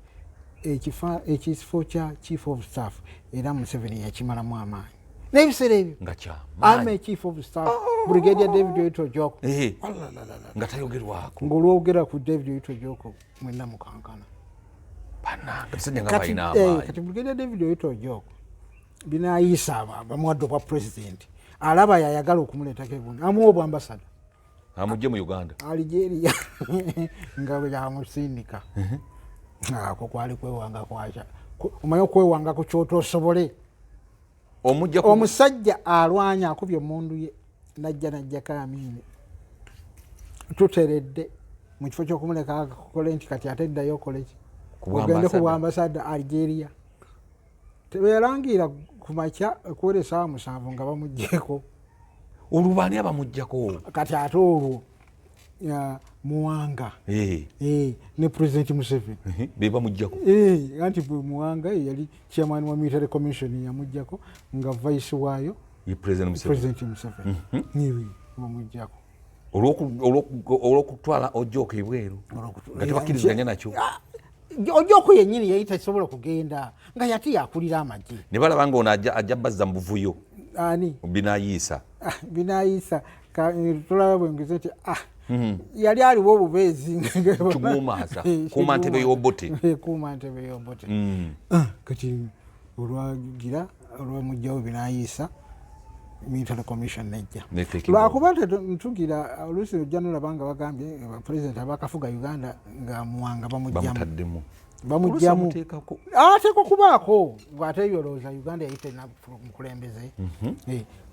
ekifo kya chief of staff, era Museveni yakimalamu amaanyi n'ebiseera ebyo. Nga kyamaanyi. Army chief of staff, Brigadier David Oyite Ojok. Nga tayogerwako. Ng'olwogera ku David Oyite Ojok mwenna mukankana. Bannange, abasajja nga Kati, balina amaanyi. Kati Brigadier David Oyite Ojok Binayiisa bamuwadde obwa president, alaba yayagala okumuleetako ebundi, amuwa obwa ambassador. Amugye mu Uganda. Algeria nga bwe yamusindika. Ako kwali kwewanga kwakya. Omanyi okwewanga ku kyotosobole. Omujja ku Omusajja alwanya, akubye emundu ye, najja najjako Amiini, tuteredde, mu kifo kyokumuleka akole nti kati ate ddayo okoleki? Ku bwa Ogende ku ambassador. Bwa ambassador Algeria. Tebeyalangira ku makya okuwera esaawa 7 nga bamugyeko. Olwo baani abamugjako? Kati ate olwo Muwanga ne President Museveni. Be bamugjako? Anti bwe Muwanga ye yali chairman wa military commission, yamugjako nga vice waayo. Ye President Museveni? President Museveni niwe bamugjako. Olw'okutwala Ojok ebweru nga tebakkiriziganya nakyo. Ojok yennyini yali tasobola kugenda nga yati yakulira amagye. Ne balaba nga ono ajja bazza mu buvuyo. Ani? Binayiisa. Ah, Binayiisa tulaba bwengize nti yali aliwo obubeezi. Kigumaasa. Kuuma ntebe y'Obote. Kuuma ntebe y'Obote. Kati olwagira olwamugjawo Binayiisa, military commission nejja. Neteekebwawo. Lwakuba ntugira oluusi ojja nolaba nga bagambye president abakafuga Uganda nga Muwanga bamugjamu. Bamutaddemu. Bamugjamu. Oluusi amuteekako. Ateekwa okubaako bw'ate yolowooza Uganda yali terina mukulembeze.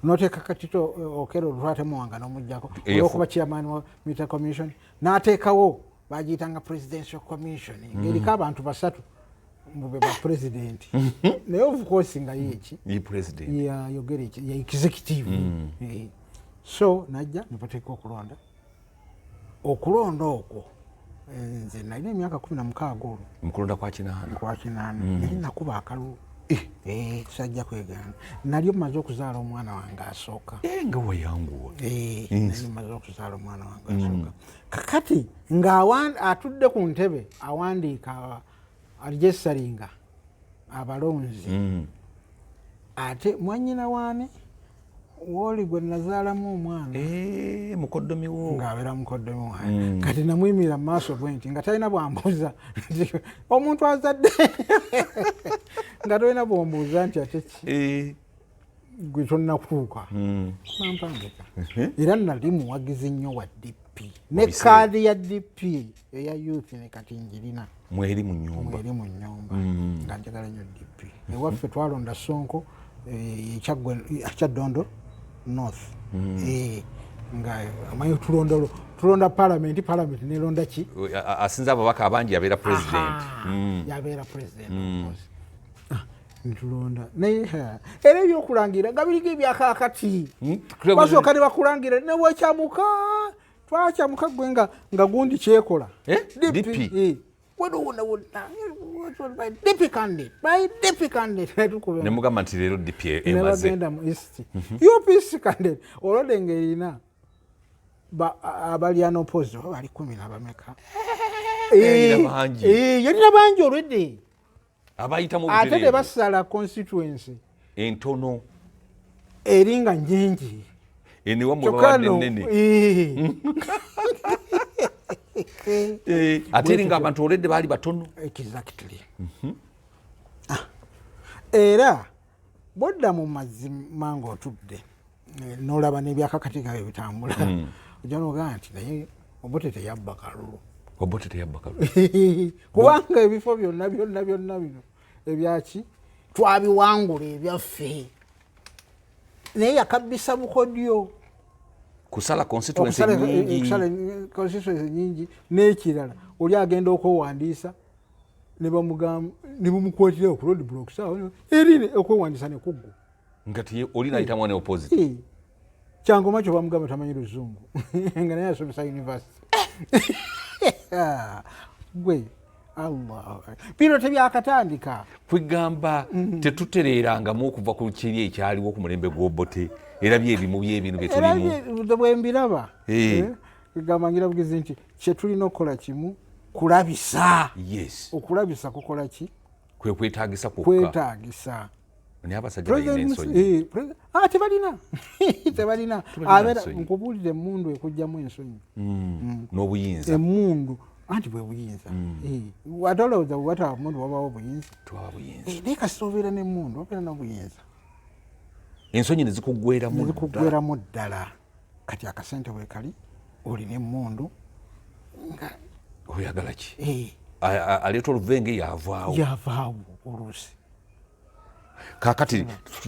Noteeka Katito Okello olwate Muwanga n'omugjako olwokuba chairman wa military commission, n'ateekawo bagiyitanga presidential commission ng'eriko abantu basatu mbu be ba president, naye of course nga yeeki Ye president. Yayogera eki ya executive. So najja nebateeka okulonda, okulonda okwo nze nalina emyaka 16 olwo. Mukulonda kwa 80. Kwa 80 naye nakuba akalulu. Sajja kwegaana, nali omaze okuzaala omwana wange asooka. Nga wayanguwa. Nali maze okuzaala omwana wange asooka. Kakati nga atudde ku ntebe awandiika, aregisteringa abalonzi, ate mwanyina waani wooli gwe nazaalamu omwana. Mukoddomi wo. Ng'abeera mukoddomi wange. Kati namuyimira mu maaso bwe nti nga talina bwambuuza nti omuntu azadde nga tolina bwombuuza nti ate ki gwe tonnakutuuka. Nampangeka era nali muwagizi nnyo wa DP ne biseera. Kaadi ya DP eya youth ne kati njirina. Mweri mu nyumba. Mweri mu nyumba nga njagala nnyo DP. Ewaffe twalonda Sonko, Kyaddondo North. Nga amanyi tulonda tulonda palamenti, palamenti nelonda ki? Asinza ababaka abangi yabeera president. Aha, yabeera president of course. Ntulonda naye era ebyokulangira nga biriko ebyakakati. Basooka ne bakulangira newekyamuka, twakyamuka gwe nga gundi kyekola. Eh? DP. DP. Wano wonna wonna by DP candidate, by DP candidate. Netukuba. Ne mugamba nti leero DP ne emaze. Bagenda mu East, UPC candidate olwodde ng'erina abali unopposed oba bali kumi nabameka. Yalina bangi. Yalina bangi olwedde. Abayitamu Ate obutereevu. Tebasala constituency Entono. Eri nga nyingi. Enewammwe Kyokka babadde no nnene. Ate eri nga abantu olwedde baali batono. Exactly. Era bwodda mu mazima ng'otudde n'olaba n'ebyakakati nga bwe bitambula, ojja n'ogamba nti naye Obote teyabba kalulu. Obote teyabba kalulu. Kubanga ebifo byonna byonna byonna bino ebyaki twabiwangula ebyaffe, naye yakabbisa bukodyo. Kusala constituency Okusala nyingi. Okusala constituency nyingi. N'ekirala, oli agenda okwewandiisa ne bamugamba ne bamukwatira ku road block saawa eri okwewandiisa ne kuggwa. Nga oli nayitamu ne opposite. Kyangoma kyo bamugamba tamanyi luzungu nga naye asomesa university. Gwe Allah, bino tebyakatandika. Kwegamba tetutereerangamu okuva ku kiri ekyaliwo ku mulembe gw'Obote, era byebimu byebino bye Era tulimu. Bwe mbiraba, gamba ngira bugizi nti kyetulina okukola kimu, kulabisa. Okulabisa kukola ki? Kwe kwetaagisa kwokka. Kwetaagisa. Naye abasajja balina President ensonyi. Tebalina, tebalina. Tebalina Abeera nsonyi. nkubuulira, emmundu ekugjamu ensonyi. N'obuyinza. Emmundu anti bwe buyinza. Ate olowooza bwe wataba mundu wabawo obuyinza? Twaba buyinza. Naye kasita obeera n'emmundu obeera n'obuyinza. Ensonyi nezikuggweramu. Nezikuggweramu ddala. Kati akasente wekali, olina emmundu nga oyagala ki? Aleeta oluvenge yavaawo. Yavaawo oluusi. Kakati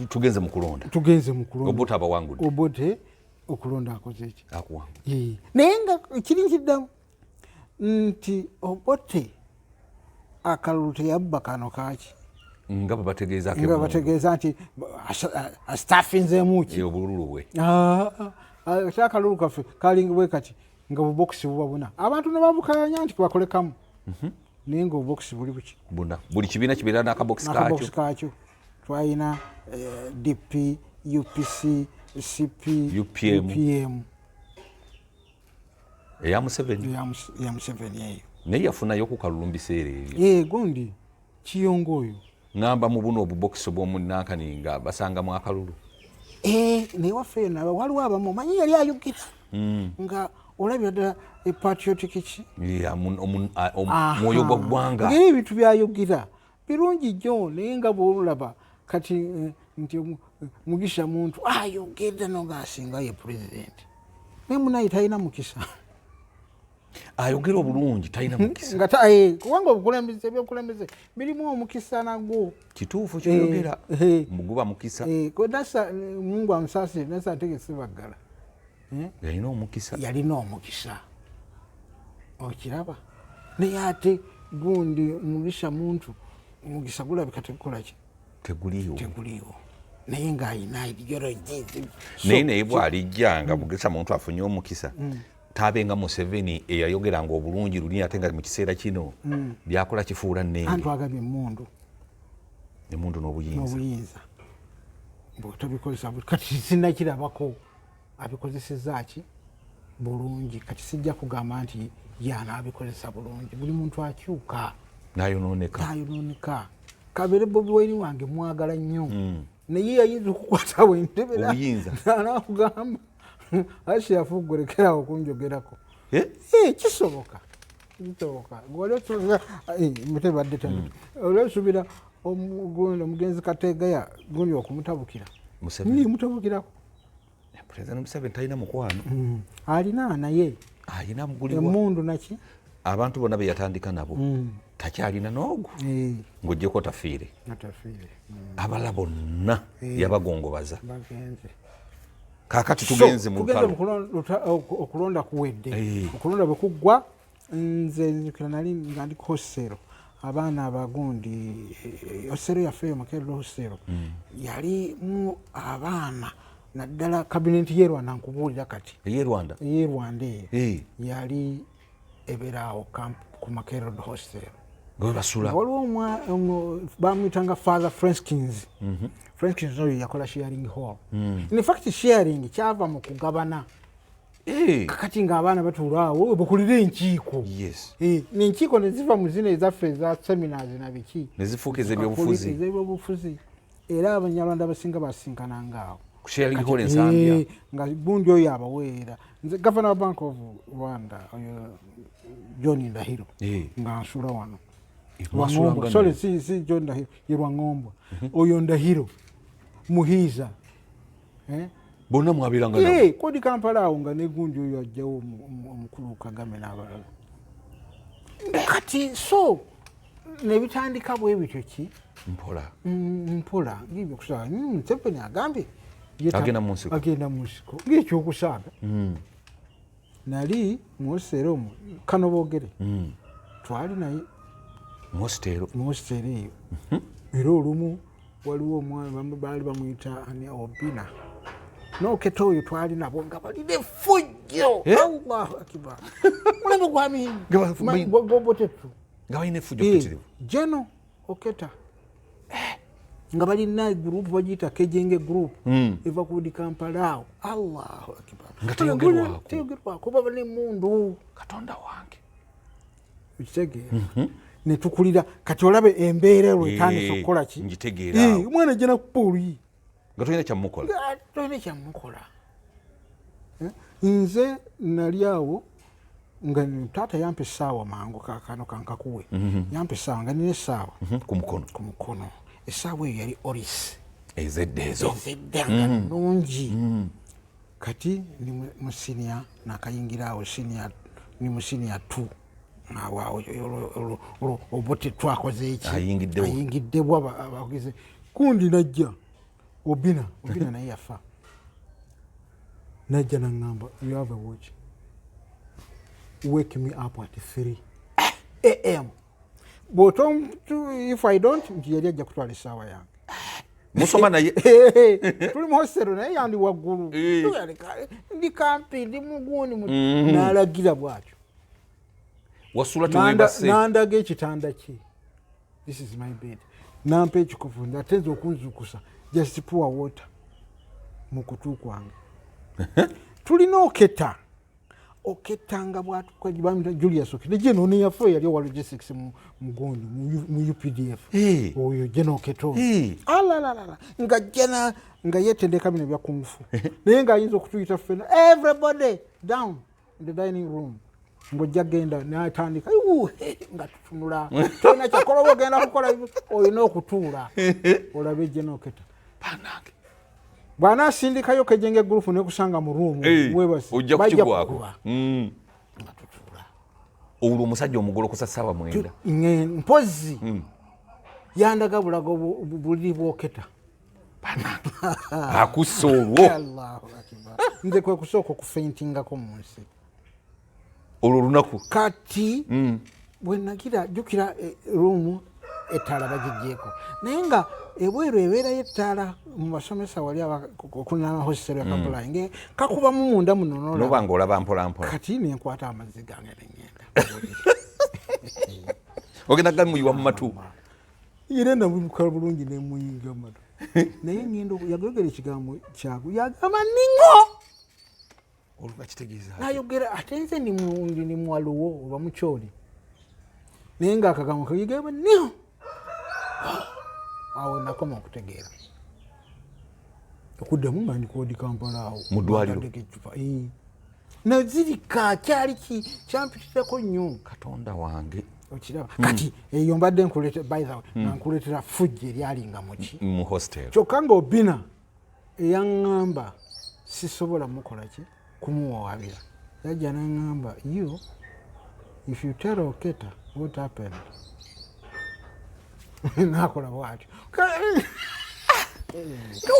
tugenze mu kulonda. Tugenze mu kulonda. Obote abawangudde. Obote okulonda akoze eki? Akuwangudde. Naye nga kiri nkiddamu nti Obote akalulu teyabba kano kaki. Nga babategeeza. Nga bategeeza nti astaffinzeemu ki. Obululu bwe. Ate akalulu kaffe kalinga bwe kati, nga bubokisi buba buna, abantu ne babukayanya nti bakolekamu, naye nga obubokisi buli buki? Buna. Buli kibiina kibeera n'akabokisi n'akabokisi kakyo. Kakyo. Twalina DP, UPC, CP, UPM. UPM. Eya Museveni. Eya Museveni eyo. Naye yafunayo ku kalulu mu biseera ebyo. Gundi Kiyongo oyo. Ŋŋamba mu buno obubokisi obw'omunankani nga basangamu akalulu. Naye waffe eyo naba waliwo abamu, omanyi yali ayogera nga olabira ddala patriotic ki. Mwoyo gwa ggwanga. Ngaera ebintu byayogera birungi nnyo, naye nga bwolaba kati nti Mugisha Muntu ayogedde no ngaasinga ye pulezidenti, naye munaye talina mukisa. Ayogera obulungi, talina mukisa. Nga kubanga obukulembeze, ebyobukulembeze birimu omukisa nagwo. Kituufu kyoyogera. Muguba mukisa. Nasa, Mungu amusaasire, Nasa Ntege Sebaggala. Yalina omukisa. Yalina omukisa, okiraba? Naye ate gundi Mugisha Muntu omukisa gulabika tegukolaki? Teguliiwo. Teguliiwo, naye ng'alina ideology. Naye bw'alijja nga Mugisha Muntu afunye omukisa, tabenga Museveni eyayogeranga obulungi luli, ate nga mu kiseera kino byakola kifuula nnenge. Antu agabye emundu. Emundu n'obuyinza. N'obuyinza bwetobikozesa kati sinakirabako abikozeseza ki bulungi. Kati sijja kugamba nti yanabikozesa bulungi. Buli muntu akyuka. Nayonooneka. Nayonooneka. Kabere Bobi Wine wange mwagala nnyo, naye yayinza okukwatawo entebe Obuyinza. nakugamba, "Ashirafu, gulekerawo okunjogerako." Kisoboka, kisoboka. Wali osuubira mutebadde tano, oli osuubira gundi omugenzi Kategaya gundi okumutabukira? Museveni. Mutabukirako. President Museveni talina mukwano. Alina, naye Alina muguliwa. Emundu naki. Abantu bonna be yatandika nabo takyalina n'ogwo, ng'oggyeko Tafiire. Atafiire. Abalala bonna yabagongobaza. Bagenze. Kaakati tugenze mu Tugenze lutalo. Mu okulonda kuwedde. Okulonda bwe kuggwa, nze nzijukira nali nga ndi hostel, abaana abagundi, hostel yaffe eyo Makerere hostel yalimu abaana naddala kabineti y'e Rwanda, nkubuulira kati. Ey'e Rwanda. Ey'e Rwanda eyo yali ebeeraawo ku Makerere hostel. Nga we basula. Waliwo bamwyitanga Father Frenskins. Frenskins oyo yakola sharing hall. In fact, sharing kyava mu kugabana. Kakati ng'abaana batuula awo bakulira enkiiko. N'enkiiko ne ziva mu zino ezaffe eza seminars na biki. Ne zifuuka ez'ebyobufuzi. Ez'ebyobufuzi. Era Abanyarwanda abasinga basinkananga awo. Ku sharing hall Ensambya. Nga gundi oyo abaweera, nze Governor wa Bank of Rwanda oyo John Ndahiro nga nsula wano. Mwasulanga Rwangombo. Sorry, naye. si John Ndahiro, ye Rwangombwa. Oyo Ndahiro Muhiza. Bonna mwabiranga nabo. Kodi Kampala awo nga negundi oyo ajjawo omukulu Kagame n'abalala. Kati so nebitandika bwe bityo ki? Mpola. Mpola ngibyo kusaaga. Museveni agambye Agenda mu nsiko. Agenda mu nsiko ng'ekyokusaaga. Nali mu hostel omwo kano boogere, twali naye. Mu hostel. Mu hostel eyo. Era olumu waliwo omwana baali bamuyita ani, Obina noketa oyo, twali nabo nga balina effujjo. Allahu akibar, mulembe gwami. Nga Gobotetu. Nga balina effujjo ppitirivu. Jeno Oketa, nga balina group bagiyita Kejenge group, eva ku di Kampala awo. Allahu akibar. Nga teyogerwako. Teyogerwako, baba nemundu. Katonda wange. Okitegeera? Netukulira kati olabe embeera olwo etandise okukola ki. Ngitegeera awo. Omwana ajja nakupa oluyi. Nga tolina kyamukola. Nga tolina kyamukola. Nze nali awo nga taata yampa essaawa, mangu kakano kankakuwe, yampa essaawa nga nina essaawa Ku mukono. Ku mukono. Essaawa eyo yali Oris. Ezedda ezo. Ezedda nga nnungi. Kati ndi mu senior, nakayingira awo senior, ndi mu senior 2 awo awo olwo Obote twakoze eki? Ayingiddewo. Ayingiddewo, abagize kundi najja Obina naye yafa, najja naŋŋamba, "You have a watch, wake me up at 3 a.m. Bw'oto, if I don't," nti yali ajja kutwala essaawa yange. Musoma naye? Tuli mu hostel naye yandi waggulu. Ndi kampi, ndi mugundi n'alagira bwatyo. Wasula tewebase? Nandaga ekitanda kye, "This is my bed." Nampa ekikopo, ate nze okunzukusa just pour water mu kutu kwange. Tulina Oketa, Oketa nga bwatuka, bamuyita Julius Oketa, geno neyafe yali owa logistics mugundi mu UPDF. Oyo geno Oketa oyo. Alalalala, nga jena nga yetendeka bino bya kung fu, naye ng'ayinza okutuyita ffena, "Everybody down in the dining room," ng'ojja genda natandika, "Iwu, he," nga tutunula, tolina kyakola oba ogenda kukola, olina okutuula olabe geno Oketa. Banange. Bw'anaasindikayo kejenge group nekusanga mu room webase, ojja bajja kukigwako. Kukuba. Nga tutuula. Olwo omusajja omugolokosa ssaawa 9? Mpozi yandaga bulago buliri bwoketa. Akussa olwo? Allahu akbar, nze kwe kusooka okufaintingako mu nsi. Olwo olunaku? Kati bwe nagira, jjukira room ettaala bagigyeko, naye nga ebweru ebeerayo ettaala mu basomesa wali okulinaana hostel ya Kabulayi nga kakubamu munda muno n'olaba. Noba nga olaba mpola mpola. Kati nenkwata amazzi gange nengenda. Ogenda gamuyiwa mu matu? Era nabukola bulungi nemuyinga matu, naye ngenda yagogera ekigambo kyagu, yagamba ningo. Olwo kitegeeza? Nayogera ate nze ndi muwaluwo oba mukyoli, naye nga akagambo kagamba niho awo nakoma okutegeera okuddamu nga ndikodi Kampala awo. Mu ddwaliro? Bataddeko eccupa. Nazirika, kyali kyampitirako nnyo. Katonda wange. Okiraba kati eyo mbadde nkulete, by the way, nga nkuleetera fujjo eryalinga muki? Mu hostel. Kyokka nga Obina eyaŋŋamba sisobola mukola ki, kumuwawabira, yajja naŋŋamba, "You, if you tell Oketa what happened," nakola bwatyo. Nga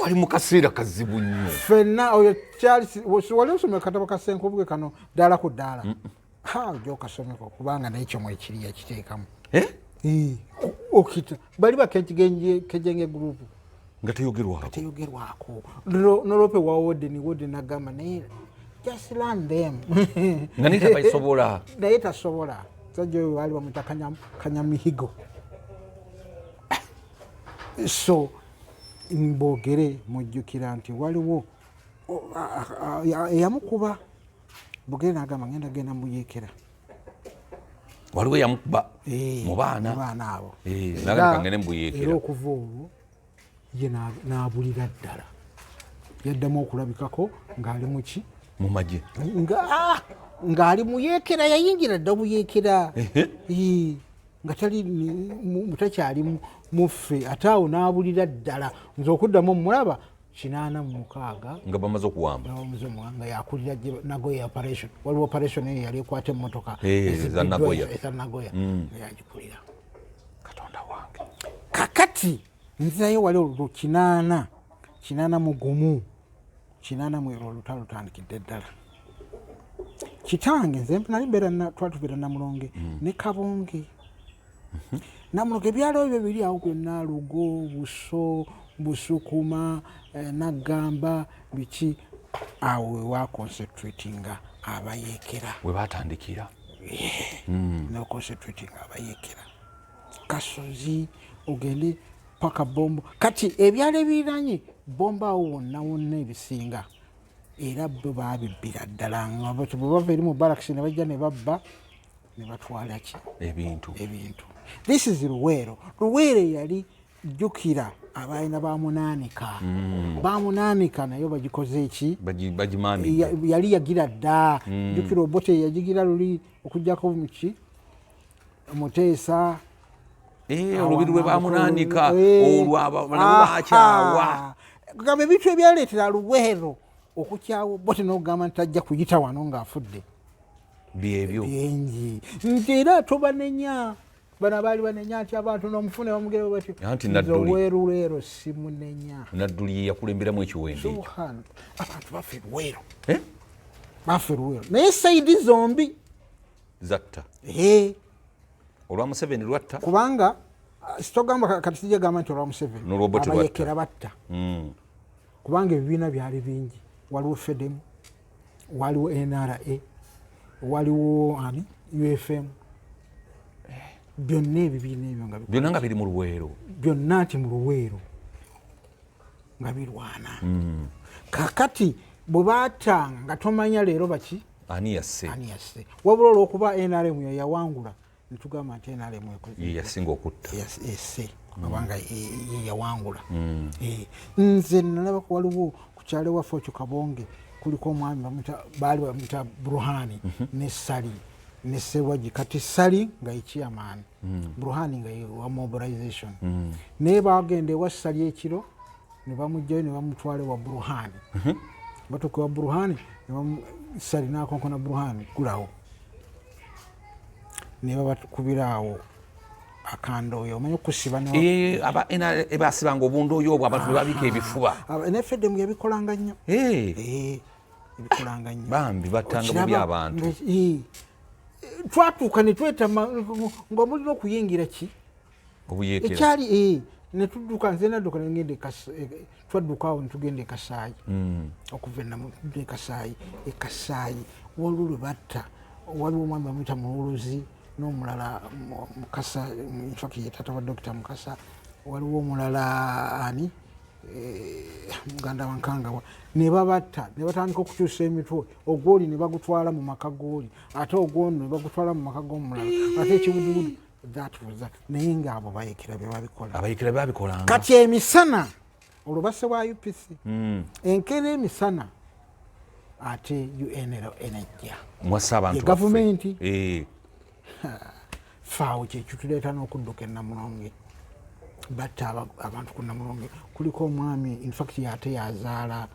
wali mu kaseera kazibu nnyo. Ffenna oyo Charles, wali osoma akatabo ka Senkubuge kano, Ddaala ku Ddaala? Ha, ojja okasomeko kubanga nekyo mwekiri yakiteekamu. Eh? Eh, Okita bali bakejenge group. Nga teyogerwako? Teyogerwako. Nolope wa warden, warden nagamba, "Naye just learn them." Nga naye tabasobola. Naye tasobola. Sajja oyo baali bamuta Kanyamihigo. So mbogere mujjukira nti waliwo eyamukuba Bugere, nagamba ngenda genda muyekera. Waliwo eyamukuba? Eh, mu baana? Mu baana abo. Eh, nagamba kangende mbuyeekera. Era okuva olwo ye n'abulira ddala, yaddamu okulabikako ng'ali muki? Mu magye? Ng'ali muyeekera, yayingira dda buyeekera. Eh, nga tali takyali muffe, ate awo n'abulira ddala. Nze okuddamu omulaba 86. Nga bamaze okuwamba? Nga yakulira Nagoya operation. Waliwo operation eyo yali ekwata emmotoka Eh, eza Nagoya. eza Nagoya, nga yagikulira. Katonda wange. Kakati nzirayo wali olwo 80, 81, 80 mu olutalo lutandikidde ddala. Kitange nze nali mbeera twali tubeera Namulonge ne Kabonge. Namulonge ebyalo ebyo biri awo byonna, Lugo, Buso, Busukuma, Naggamba, biki awo wewa concentratinga abayeekera. We batandikira? No concentrating abayeekera Kasozi, ogende paka Bombo. Kati ebyalo ebiriranye Bombo awo wonna wonna ebisinga era bo babibbira ddala, nga bwe bava eri mu barracks ne bajja ne babba ne batwala ki? Ebintu. Ebintu. This is Luweero. Luweero yali, jjukira abalina bamunaanika, bamunaanika nayo bagikoze eki? Bagimamidde. Yali yagira dda. Jjukira Obote yagigira luli okugjako muki, Muteesa. Olubiri lwe bamunaanika olwo nabo bakyawa. Kugamba ebintu ebyaleetera Luweero okukyawa Obote n'okugamba nti tajja kuyita wano ng'afudde byebyo bingi, nti era tobanenya bano abaali banenya nti abantu n'omufune bamugere batyo. Anti Nze Nadduli. Oweruleero simunenya. Nadduli ye yakulemberamu ekiwendo ekyo. Subhana, abantu bafa eruweero. Eh? Bafa eruweero naye side zombi Zatta. Eh, olwa Museveni lwatta. Kubanga sitogamba kati sijja gamba nti olwa Museveni. N'olwa Obote lwatta. Abayekera batta. Kubanga ebibiina byali bingi, waliwo FEDEM, waliwo NRA, waliwo ani, UFM, byonna ebibiina ebyo nga byonna nga biri mu Luweero. Byonna nti mu Luweero nga birwana. Kakati bwe baatanga nga tomanya leero baki ani yasse. Ani yasse, wabula olwokuba NRM yeyawangula netugamba nti NRM ekoze ye yasinga okutta. Esse kubanga ye yawangula. Nze nalabako waliwo ku kyalo ewaffe ekyo Kabonge, kuliko omwami baali bamuyita Burhani ne Sali ne Sewagi. Kati Sali nga ye chairman, Burhani nga ye wa mobilization, naye bagenda ewa Sali ekiro ne bamugjayo ne bamutwala ewa Burhani. Batuuka ewa Burhani Sali nakonkona Burhani gulawo, ne babakubira awo akandooyo, omanyi okusiba Eh, aba NRA basibanga obundooyo obwo abantu ne babika ebifuba. Ne FEDEM yabikolanga nnyo. Eh, Eh, ebikolanga nnyo. Bambi battanga Okiraba bubi abantu. Twatuuka ne twetama nga mulina okuyingira ki obuyeekera. Ekyali netudduka, nze nadduka nengenda twadduka awo netugenda e Kasaayi. Okuva enamudda e Kasaayi, e Kasaayi waliwo lwe batta, waliwo omwami bamuyita Mululuzi n'omulala Mukasa, infact ye taata wa Dokita Mukasa. Waliwo omulala ani, muganda wa Nkangawa, ne babatta ne batandika okukyusa emitwe, ogwoli ne bagutwala mu maka gooli, ate ogwono ne bagutwala mu maka g'omulala, ate ekibudubudu. That was that. Naye ngaabo bayekera bye babikola. Abayekera babikolanga. Kati emisana olwo basse wa UPC, enkeera emisana ate UNLA ejja. Mwassa abantu Ye baffe. gavumenti. Eh, Faawo kyekituleeta n'okudduka enamulonge, batta abantu ku Namulonge. Kuliko omwami, infact ate yazaala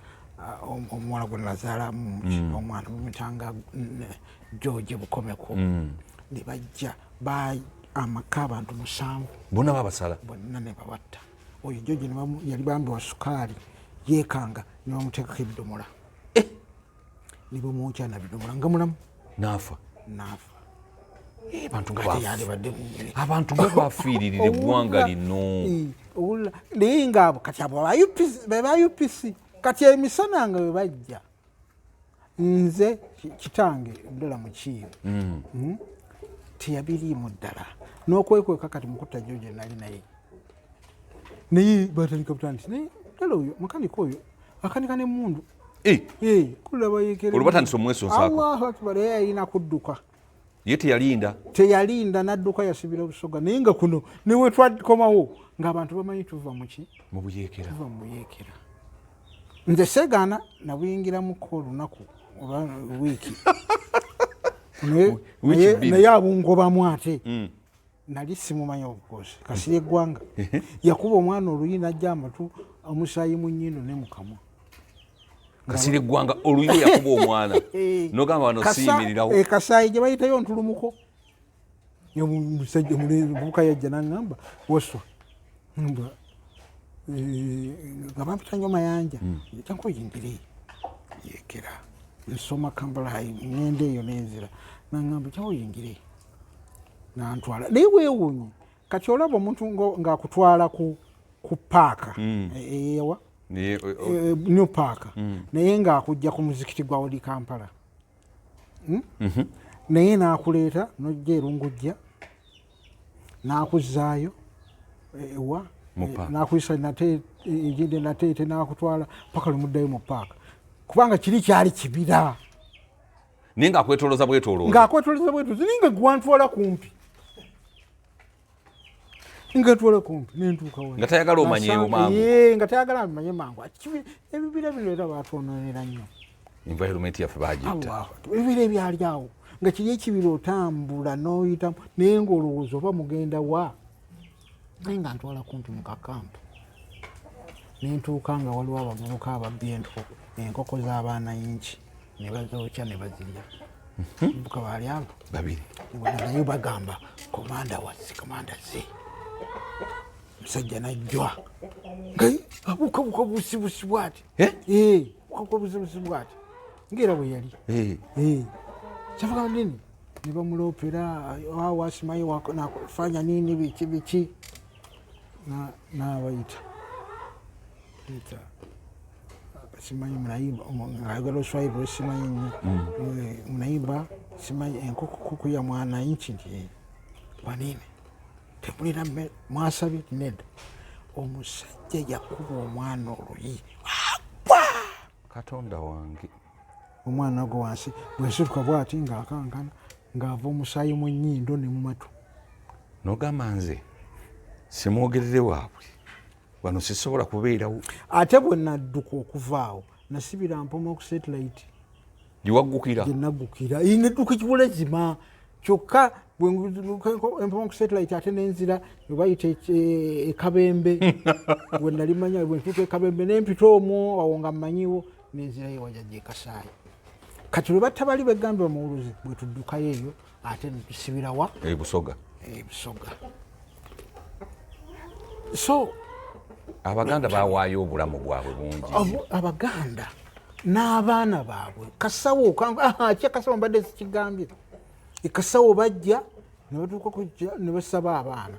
omuwala gwe nazaalamu omwana, bamutanga George Bukomeko. Ne bajja ba amaka abantu 7. Bonna babasala. Bonna ne babatta. Oyo George yali bambi wa sukaali, yeekanga ne bamuteekako ebidomola ne bamwokya na bidomola nga mulamu. Naafa. Naafa. Eh, abantu nga Ate yandibadde abantu nga bafiiririra eggwanga lino. Owulira, naye ngaabo kati abo aba UPC, be ba UPC. Kati emisana nga bwe bajja, nze kitange ddala mukiibi. Teyabiriimu ddala n'okwekweka. Kati mukutta George nali naye, naye batandika butandisi, naye ddala oyo makanika oyo akanika n'emmundu. Eh, Eh, kulaba yekere. Olwo batandise omwesonsaako. Allahu akbar, ye yalina kudduka. Ye teyalinda. Teyalinda, n'adduka, yasibira Busoga. Naye nga kuno newe twakomawo ng'abantu bamanyi tuva muki? Mu buyeekera. Tuva mu buyeekera. Nze segaana nabuyingiramuko olunaku oba wiiki. Wiiki 2. Naye abungobamu ate nali simumanyi obukozi kasiri eggwanga yakuba omwana oluyi najja amatu omusaayi mu nnyindo ne mukamwa. Kasiri eggwanga oluyi yakuba omwana nogamba wano siyimirirawo. Kasaayi gye bayitayo ntulumuko, omusajja omuvubuka yajja naŋŋamba woswa nga nga bampita nnyo Mayanja, jangu oyingire yekera nsoma Kampala High, ŋŋenda eyo nenzira, naŋŋamba jangu oyingire, nantwala. Naye weewuunye kati olaba omuntu ng'akutwala ku paaka eyewa New Park, naye ng'akujja ku muzikiti gwa Old Kampala. Naye n'akuleeta n'ojja erungujja n'akuzaayo ewa Mu park. N'akuyisa nate egende nateete n'akutwala paka lwemuddayo mu paaka, kubanga kiri kyali kibira. Naye ng'akwetolooza bwetolooza. Ng'akwetoleza bwetolooza, naye nga gwantwala kumpi, nga ntwala kumpi nentuuka wali. Nga tayagala omanyeewo mangu. Yee, nga tayagala manye mangu. Ebibira bino era batwononera nnyo. Environment yaffe bagitta. Allahu Akbar. Ebibira ebyali awo nga kiri ekibira otambula n'oyitamu, naye ng'olowooza oba mugenda wa. Naye nga ntwala kumpi mu kakampu, nentuuka nga waliwo abavubuka ababbi enkoko z'abaana yinki ne bazookya ne bazirya. Buka baali abo babiri. Naye bagamba komanda wazze, komanda ze musajja najjwa nga abuukabuuka busibusi bwati. Eh? Abuuka busibusi bwati ngaera bwe yali. Kyavuga nini ne bamulopera wasimayi nafanya nini biki biki. N'abayita yita simanyi mnaimba, ngayogera Oluswayiri lwesimanyi nnyo. Mnaimba simanyi enkoko kuku ya mwananchi nti kwa nini temulina mmere mwasabye nedda. Omusajja yakuba omwana oluyi. Katonda wange! Omwana gwo wansi bwensituka bwati ng'akankana ng'ava omusaayi mu nnyindo ne mu matu. Nogamba nze simwogerere waabwe wano, sisobola kubeerawo. Ate bwe nadduka okuva awo nasibira mpoma ku satellite. Giwaggukira. Gyenaggukira nedduka ekibulezima kyokka empoma ku satellite ate nenzira webayita ekabembe bwe nali manya bwentuuka ekabembe nempita omwo awo nga mmanyiwo nenzirayo ewajajja ekasaayi. Kati lwe batta bali begambye bamuwuluzi bwe tuddukayo eyo ate netusibirawa. Ebusoga. Ebusoga. So Abaganda bawaayo obulamu bwabwe bungi. Abaganda n'abaana baabwe kasawo kya kasawo mbadde sikigambye. Ekasawo bajja ne batuuka kujja ne basaba abaana.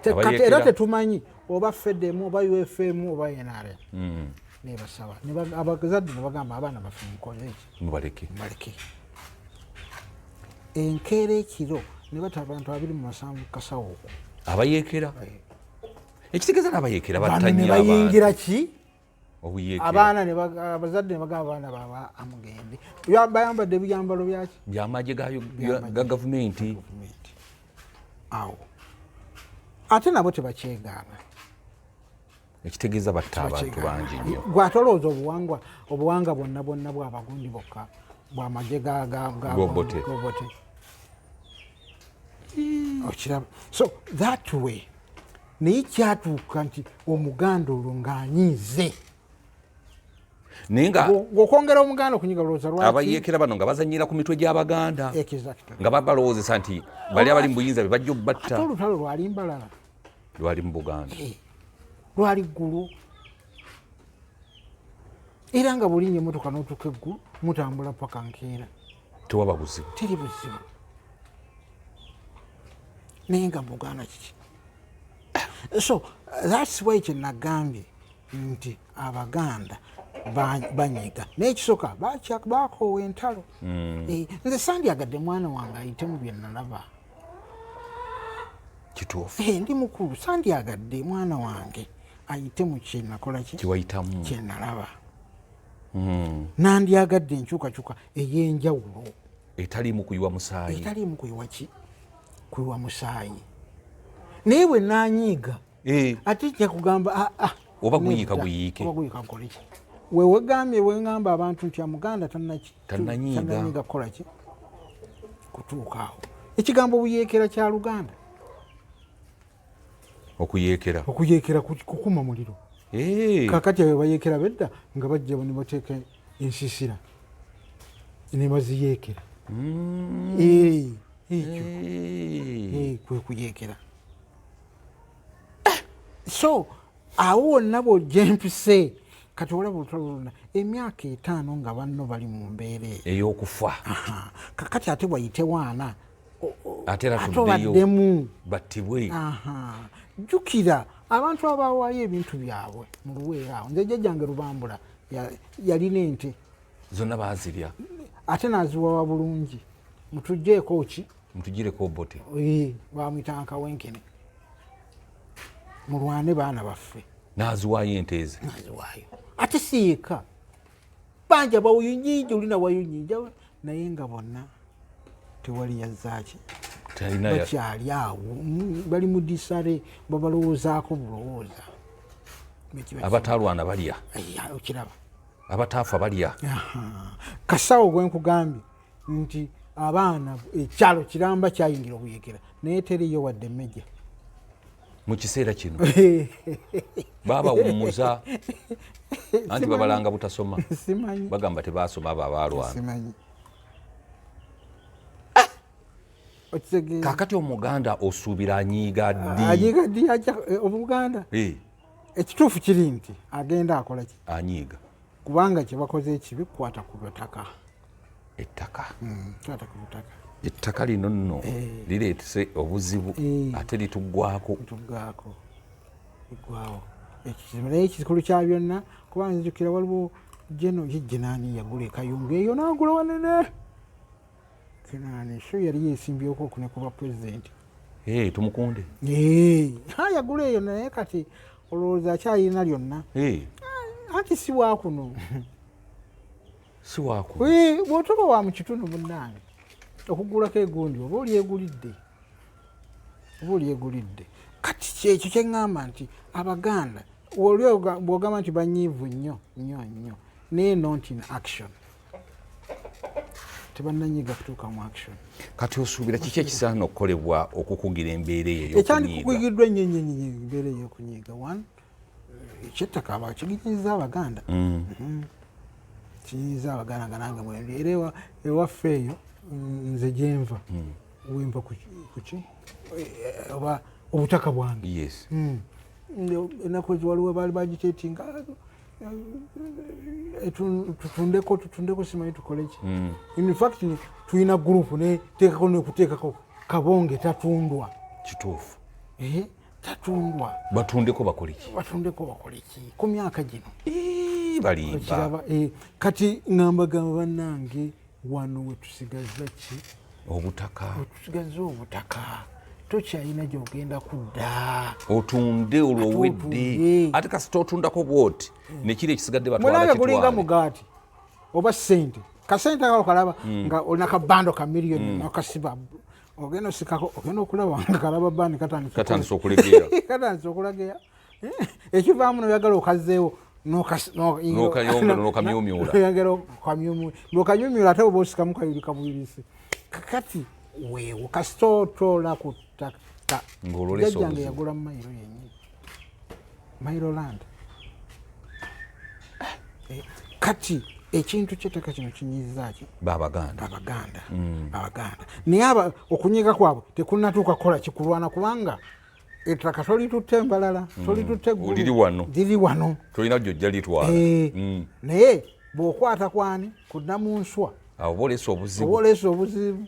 Kati era tetumanyi oba fedemu oba UFM oba NRM. Nebasaba abazadde ne bagamba abaana baffe mukole eki? Mubaleke. Mubaleke. Enkeera ekiro ne bata abantu 27 kasawo okwo. Abayeekera, ekitegeeza n'abayeekera bano ne battanye bayingira abantu. Ki? Obuyeekera. Abaana ne abazadde ne bagamba abaana baabwe amugende. Bayambadde ebyambalo byaki? Byamagye ga gavumenti. Gavumenti. Awo ate nabo tebakyegaana. Ekitegeeza batta abantu bangi nnyo. Gwatolooza obuwangwa, obuwanga bwonna bwonna bwabagundi bokka bwamagye Gobote. Gobote. Okiraba, so that way naye kyatuuka nti Omuganda olwo ng'anyiize. Naye nga ng'okwongera Omuganda okunyiga lowooza lwaki? Abayeekera bano nga bazanyira ku mitwe gy'Abaganda. Exactly. Nga babalowoozesa nti bali abali mu buyinza be bajja Ate obbatta. Olutalo lwali mbalala. Lwali mu Buganda. Lwali ggulu era nga bulinnya emotoka n'otuuka eggulu mutambula paka nkeera. Tewaba buzibu. Teri buzibu. Naye nga muganda kiki? So that's why kyenagambye nti Abaganda banyiga naye ekisooka bakoowa entalo. Nze sandyagadde mwana wange ayite mu bye nalaba. Kituufu. Ndi mukulu, sandyagadde mwana wange ayite mu kyenakola ki? Kiwayitamu. Kyenalaba. Nandyagadde enkyukakyuka ey'enjawulo. Etaliimu kuyiwa musaayi. Etaliimu kuyiwa ki? Kuyiwa musaayi. Naye bwe nanyiiga ate nja kugamba ah, ah, Oba guyiika nedda. Guyiike. Oba guyiika gukole ki? Wewegambye wengamba abantu nti Omuganda Tannanyiiga. tannanyiiga kukola ki? Kutuuka awo. Ekigambo buyeekera kya Luganda. Okuyeekera. Okuyeekera kukuma muliro. Kakati abo bayeekera bedda nga bajja ne bateeka ensisira ne baziyeekera. Ekyo. Kwe kuyeekera. So awo wonna bw'ojja empise kati olaba olutalo lwonna emyaka 50 nga banno bali mu mbeera eyo ey'okufa. Aha. Kakati ate wayitewo 40 Ate era ate tuddeyo. obaddemu. Battibwe. Aha. Jjukira abantu abawaayo ebintu byabwe mu Luweero awo. Nze jjajjange Lubambula yalina ente. Zonna baazirya. Ate n'aziwawa bulungi, mutugjeeko ki? Mutugireko Obote. Bamuyita Nkawenkene, mulwane baana baffe. N'aziwaayo ente eze. N'aziwaayo. Ate si yekka, banja bawuyu nyingi olina wayo nyingi, naye nga bonna tewali yazzaaki. Talina Bakyali awo. Bali mu disare, babalowoozaako bulowooza. Abatalwana balya. Aya, okiraba. Abataafa balya. Aha. Kasawo gwe nkugambye nti abaana ekyalo kiramba kyayingira obuyekera naye teriyo wadde meja. Mu kiseera kino babawummuza anti babalanga butasoma. Simanyi. Bagamba tebasoma abo abaalwana. Simanyi. Okitegeera? Kakati Omuganda osuubira anyiiga ddi? Anyiiga ddi? Ajja Omuganda, ekituufu kiri nti agenda akola ki? Anyiiga. Kubanga kyebakoze ekibi kukwata ku butaka. Ettaka. Kwata ku butaka. Ettaka lino nno lireetese obuzibu, ate lituggwako. Tuggwako, eggwawo ekizibu. Naye ekikulu kya byonna, kuba nzijukira waliwo jeno ye Jenaani yagula ekayungu eyo nagula wanene. Kenaani so yali yesimbyeko okune kuba pulezidenti. Tumukunde. Ha, yagula eyo, naye kati olowooza akyalina lyonna? Anti si wakuno. Si waku. Bw'otoba wa mu kitundu, munnange, okugulako egundi oba olyegulidde, oba olyegulidde. Kati kyekyo kyeŋŋamba nti Abaganda oli bw'ogamba nti banyiivu nnyo nnyo nnyo, naye not in action, tebannanyiga kutuuka mu action. Kati osuubira kiki ekisaana okukolebwa okukugira embeera eyo ey'okunyiiga? Ekyandikukugiddwa ennyo ennyo ennyo embeera ey'okunyiiga, one, ekyettaka abakiginyiza Abaganda. Kinyiza Abaganda nga nange mwendi era ewaffe eyo, nze gyenva, wenva kuki oba obutaka bwange. Ennaku ezo waliwo baali bagitetinga, tutundeko, tutundeko, simanyi tukole ki. In fact tulina group neteekako nekuteekako Kabonge tatundwa. Kituufu. Tatundwa. Batundeko bakole ki? Batundeko bakole ki ku myaka gino? Ii, balimba. Okiraba, kati ŋŋamba gamba bannange, wano wetusigaza ki? Obutaka. Wetusigaza obutaka, tokyalina gyogenda kudda. Otunde olwo owedde. Otunde. Ate kasita otundako bwoti nekiri ekisigadde batwala. Munange gulinga Kitwale. Mugaati oba sente, kasente ako kalaba nga olina kabando ka miliyoni nokasiba, ogenda osikako, ogenda okulaba nga kalaba bandi katandise. Katandise okulegeera. Katandise okulageya. Ekivaamu noyagala okazeewo. N'okayongera, n'okamyumyula. Noyongera okamyumyula, nokamyumyula, ate oba osikamu kayulika buyulisi. Kakati weewo kasita otoola ku ttaka. Ng'olwolesa Jjajjange obuzibu. yagula mu mayiro yennyini, mayiro land. Kati ekintu kyettaka kino kinyiza ki? Babaganda. Abaganda, Abaganda. Naye okunyiga kwabwe tekunatuuka kukola kikulwana, kubanga ettaka tolitutte embalala, tolitutte eggulu. Liri wano. Liri wano. Tolina gyojja litwala. Naye bw'okwata kwani ku Namunswa, Awo oba oleesa obuzibu. Oba oleesa obuzibu.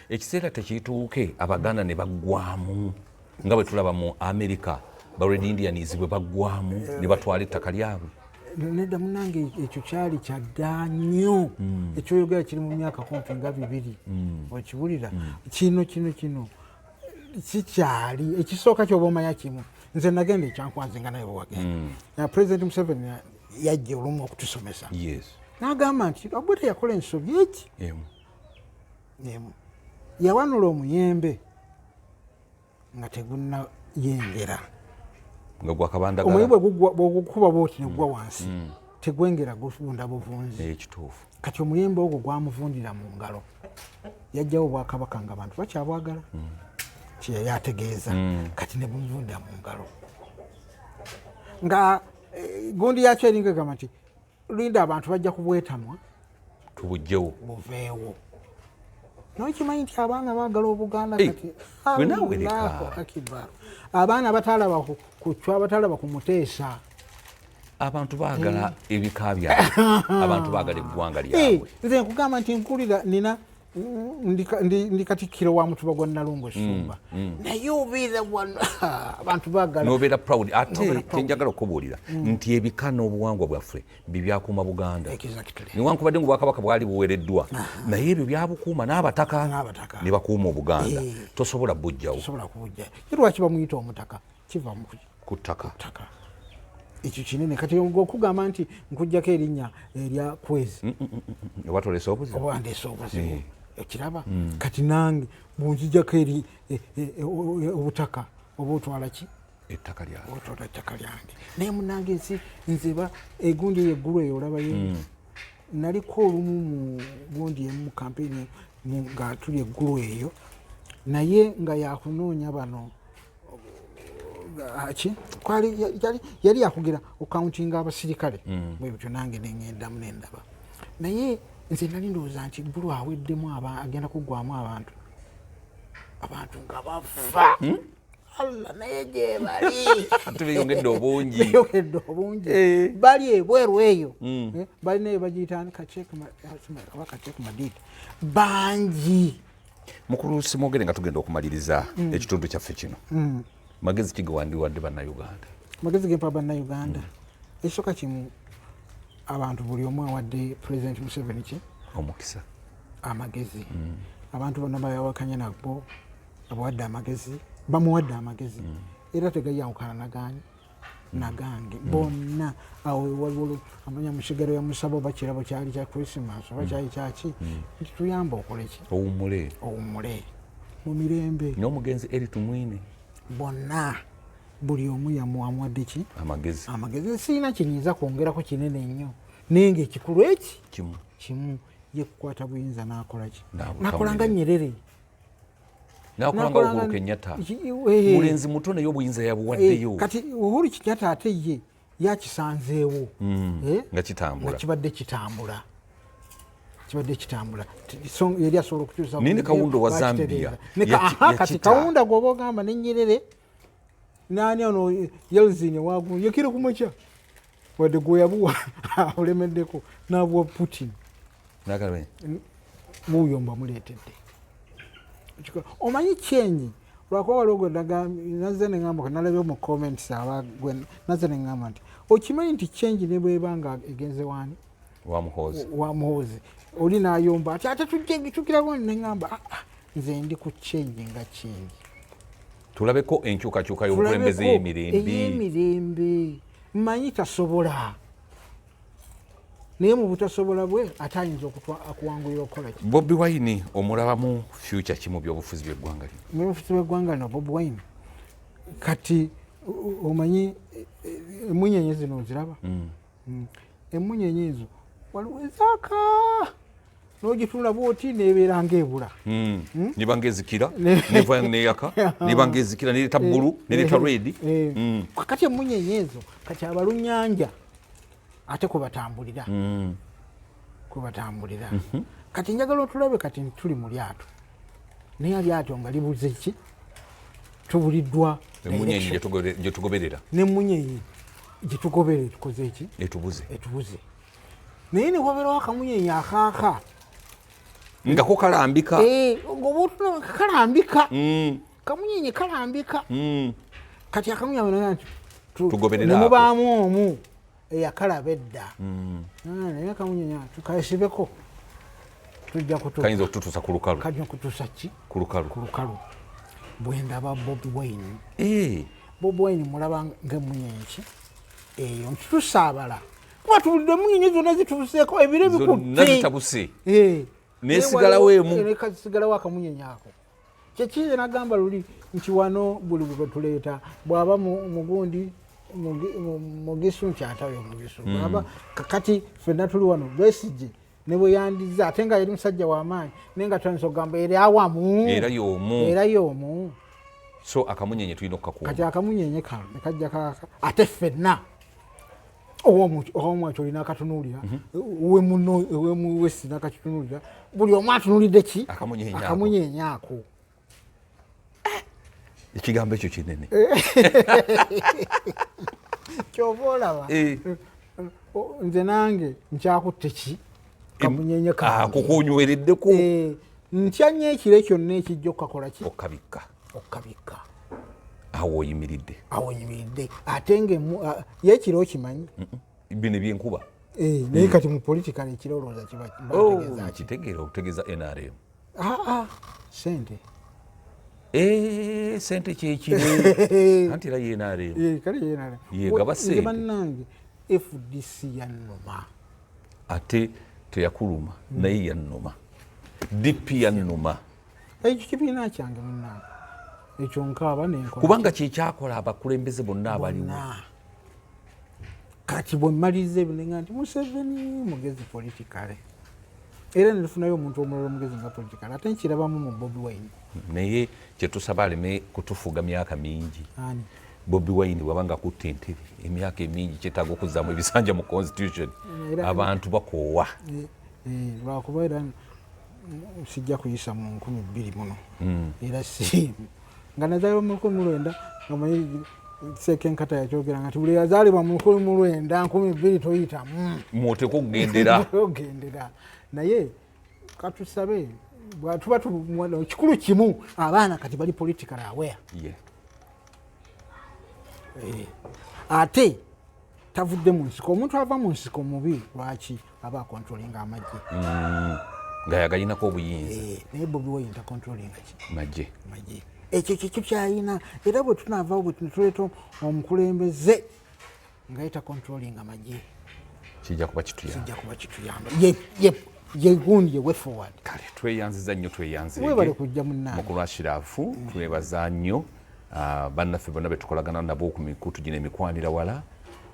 Ekiseera tekituuke Abaganda ne baggwamu nga bwe tulaba mu Amerika ba Red Indians bwe baggwamu ne batwala ettaka lyabwe? Nedda munange, ekyo kyali kyadda nnyo. Ekyoyogera kiri mu myaka kumpi nga 200. Okiwulira kino kino kino kikyali ekisooka kyoba omanya kimu. Nze nagenda ekyankwanzi nga naye bwewagenda. President Museveni yajja olumu okutusomesa, n'agamba nti Obote yakola ensobi eki Emu. Emu, yawanula omuyembe nga tegunnayengera. Nga gwakabandagala. Omuyembe bwegukuba bwoti negugwa wansi, tegwengera, guvunda buvunzi. Ekituufu. Kati omuyembe ogwo gwamuvundira mu ngalo, yajjawo obwakabaka nga abantu bakyabwagala, kyeyali ategeeza. Kati ne bumuvundira mu ngalo nga gundi yakyo eringa egamba nti linda, abantu bajja kubwetamwa. Tubugjewo. Buveewo. Nokimanyi nti abaana baagala Obuganda. Eh, Kati gwe naawe leka. Allahu akibar, abaana batalaba ku Chwa, batalaba ku Muteesa. Abantu baagala ebika byabwe, abantu baagala eggwanga Eh, lyabwe. Nze nkugamba nti nkulira nina ndi katikkiro wa mutuba gwa Nalungu Esumba, naye obeera wano abantu baagala Nobeera proud ate. Nobeera proud. Kyenjagala okubuulira nti ebika n'obuwangwa bwaffe bibyakuuma Buganda. Newankubadde nga obwakabaka bwali buwereddwa, naye ebyo byabukuuma n'abataka. N'abataka. Ne bakuuma Obuganda. Tosobola bujjawo. Tosobola kubujja. Ye lwaki bamuyita omutaka? Kiva mu ku ttaka. Ttaka. Ekyo kinene. Kati okugamba nti nkuggyako erinnya erya Kwezi, oba tolesa obuzibu. Oba ndeesa obuzibu. Okiraba? Kati nange bwonzijjako eri obutaka, oba otwala ki? Ettaka lyabwe. Otwala ettaka lyange. Naye munange ensi nzeba egundi eyo eggulu eyo olabayo. Naliko olumu mu gundi emu mu kampeyini nga tuli eggulu eyo, naye nga yakunoonya bano. Ki kwali yali yakugira okucountinga abasirikale bwe bityo, nange nengendamu nendaba. Naye nze nali ndowooza nti Gulu aweddemu, agenda kuggwamu abantu, abantu nga bafa. Allah, naye gyebali. Ate beyongedde obungi. Beyongedde obungi. Bali ebweru eyo. Balina eyo bagiyita oba Kachek Madid, bangi. Mukulu Simwogere, nga tugenda okumaliriza ekitundu kyaffe kino, magezi ki gewandiwadde Bannayuganda? Magezi gempa Bannayuganda, ekisooka kimu, abantu buli omu awadde President Museveni ki? Omukisa. Amagezi. Abantu bonna bayawakanya nabo abawadde amagezi, bamuwadde amagezi, era tegayawukana nagani nagange bonna. Awo waliwo amanya musigaro yamusaba oba kirabo kyali kya Christmas oba kyali kyaki, nti tuyambe okole ki? Owummule. Owummule mu mirembe. N'omugenzi Eri Tumwine. Bonna buli omu yamuwadde ki? Amagezi. Amagezi. Siina kinyinza kwongerako kinene nnyo, naye nga ekikulu eki kimu. Kimu, ye kukwata buyinza n'akola ki? N'abutamulira. Nakola nga Nyerere. Nakola nga Uhuru Kenyatta. Mulenzi muto naye obuyinza yabuwaddeyo. Kati Uhuru Kenyatta ate ye yakisanzeewo. Nga kitambula. Nga kibadde kitambula, kibadde kitambula. So yali asobola okukyusa. Naye ne Kaunda wa Zambia Kati yakita. Kaunda gwoba ogamba ne Nyerere nani ono Yeltsin wagu yekire kumakya, wadde gwe yabuwa olemeddeko n'abuwa Putin. Nagalabe. Wuuyo mbamuleetedde. Omanyi kyenyi lwakuba waliwo gwe nazze neŋamba, nalabye mu comments aba nazze neŋŋamba nti okimanyi nti change ne bweba nga egenze wani? Wa Muhoozi. Wa Muhoozi oli n'ayomba ati ate tujje tukirako, neŋŋamba, "Ah, ah, nze ndi ku change nga change." Tulabeko enkyukakyuka y'obukulembeze Tulabeko y'emirembe. Ey'emirembe. Mmanyi tasobola, naye mu butasobola bwe ate ayinza okuwanguyira okukola ki? Bobi Wine omulabamu future ki mu byobufuzi by'eggwanga lino? Mu byobufuzi bw'eggwanga lino, Bobi Wine kati omanyi emunyenye zino oziraba? Emunyenye ezo waliwo ezaaka n'ogitunula bwoti nebeera ngaebula. Niba ngaezikira, neva neyaka, niba ngaezikira nereta bbulu, nereta red. Kati emunyenye ezo kati abalunyanja ate kwe batambulira, kwe batambulira. Kati njagala otulabe, kati tuli mu lyato, naye eryato nga libuze ki? Tubuliddwa emunyenye direction. Gyetugoberera. N'emunyenye gyetugoberera tukoze eki? Etubuze. Etubuze, naye ne wabeerawo akamunyenye akaaka. Nga ko kalambika. Ng'oba otulaba kalambika. Kamunyenye kalambika. Kati akamunyenye nti Tugoberera ne ako. mubaamu omu eyakalaba edda. Ah, naye akamunyenye tukayesibeko, tujja kutuuka. Kayinza okututuusa ku lukalu. Kajja kutuusa ki? Ku lukalu. Ku lukalu. Bwendaba Bobi Wine, Bobi Wine mulaba ng'emunyenye ki eyo, nti tusaabala kuba tuwulidde emunyenye zonna zituuseeko ebire Zonna bikutte. zitabuse. Nesigalawo emu. Nekasigalawo akamunyenye ako. Kyekize nagamba luli nti wano buli bwe tuleeta bw'aba mugundi mugisu nti atayo omugisu bwaba kakati ffenna tuli wano. Besigye ne bwe yandiza ate nga yali musajja w'amaanyi, naye nga twandisa okugamba era awamu. Era y'omu. Era y'omu. So akamunyenye tulina okukakuuma. Kati akamunyenye kano nekajja kaka ate ffenna owomwaki olina akatunuulira, owemuno owemuwesi nakakitunuulira, buli omu atunulidde ki? Akamunyenye ako. Akamunyenye ako. Ekigambo ekyo kinene. Kyova olaba nze nange nkyakutte ki? Kamunyenye kange. Ako kunywereddeko. Ntya nnyo ekiro kyonna ekijja okukakola ki? Okabikka. Okukabikka. Awo oyimiridde. Awo nyimiridde, ate nga ye ekiro okimanyi. Bino ebyenkuba. Naye kati mu political ekiro olowooza kiba bategeeza ki? Kitegeera okutegeeza NRM. Ah, ah, sente. Sente kyekiro, anti era ye NRM. Kale ye NRM. Yegaba Nze sente. Bannange, FDC yannuma. Ate teyakuluma, naye yannuma. DP yannuma. Ekyo kibiina kyange munnange, ekyo nkaaba nenkola. Kubanga kyekyakola abakulembeze bonna abaliwo. Bonna. Kati bwe mmaliriza ebyo nenga nti Museveni mugezi politically, era netufunayo omuntu omulala omugezi nga politically, ate nkirabamu mu Bobi Wine. Naye kyetusaba aleme kutufuga myaka mingi. Ani? Bobi Wine bwaba nga kutta entebe emyaka emingi, kyetaaga okuzzaamu ebisanja mu constitution. Abantu bakoowa. Lwakuba era sijja kuyisa mu 2000 muno. Era si nga nazaalibwa mu 1900, nga manyi Sekenkata yakyogera nga ti buli yazaalibwa mu 1900, 2000 toyitamu. Mwoteeka okugendera. Ogendera. Naye katusabe bwatuba kikulu kimu, abaana kati bali political aware. Ate tavudde mu nsiko. Omuntu ava mu nsiko mubi. Lwaki? Aba acontrollinga amagye. Nga yagalinako obuyinza. Naye Bobi Wine tacontrollinga ki? Magye. Magye. Ekyo kikyo kyalina. Era bwe tunaavawo, bwe tuleeta omukulembeze nga ye tacontrollinga magye, kijja kuba kituyamba. Kijja kuba kituyamba. Ye gundi, ye way forward. Kale tweyanziza nnyo, tweyanzeege. Webale kujja, munnange. Mukulu Ashiraf, twebaza nnyo. Bannaffe bonna betukolagana nabo ku mikutu gino emikwanira wala,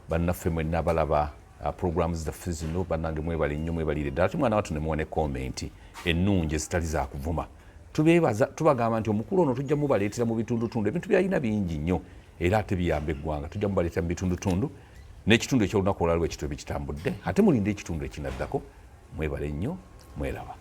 bannaffe mwenna balaba programs zaffe zino, bannange mwebale nnyo, mwebalire ddala. Ate mwana wattu nemuwa ne comment ennungi ezitali zakuvuma. Tubeebaza, tubagamba nti omukulu ono tujja mubaleetera mu bitundutundu. Ebintu byalina bingi nnyo era ate biyamba eggwanga. Tujja mubaleetera mu bitundutundu n'ekitundu ekyolunaku olwalwo ekitwe bikitambudde. Ate mulinde ekitundu ekinaddako. Mwebale nnyo, mweraba.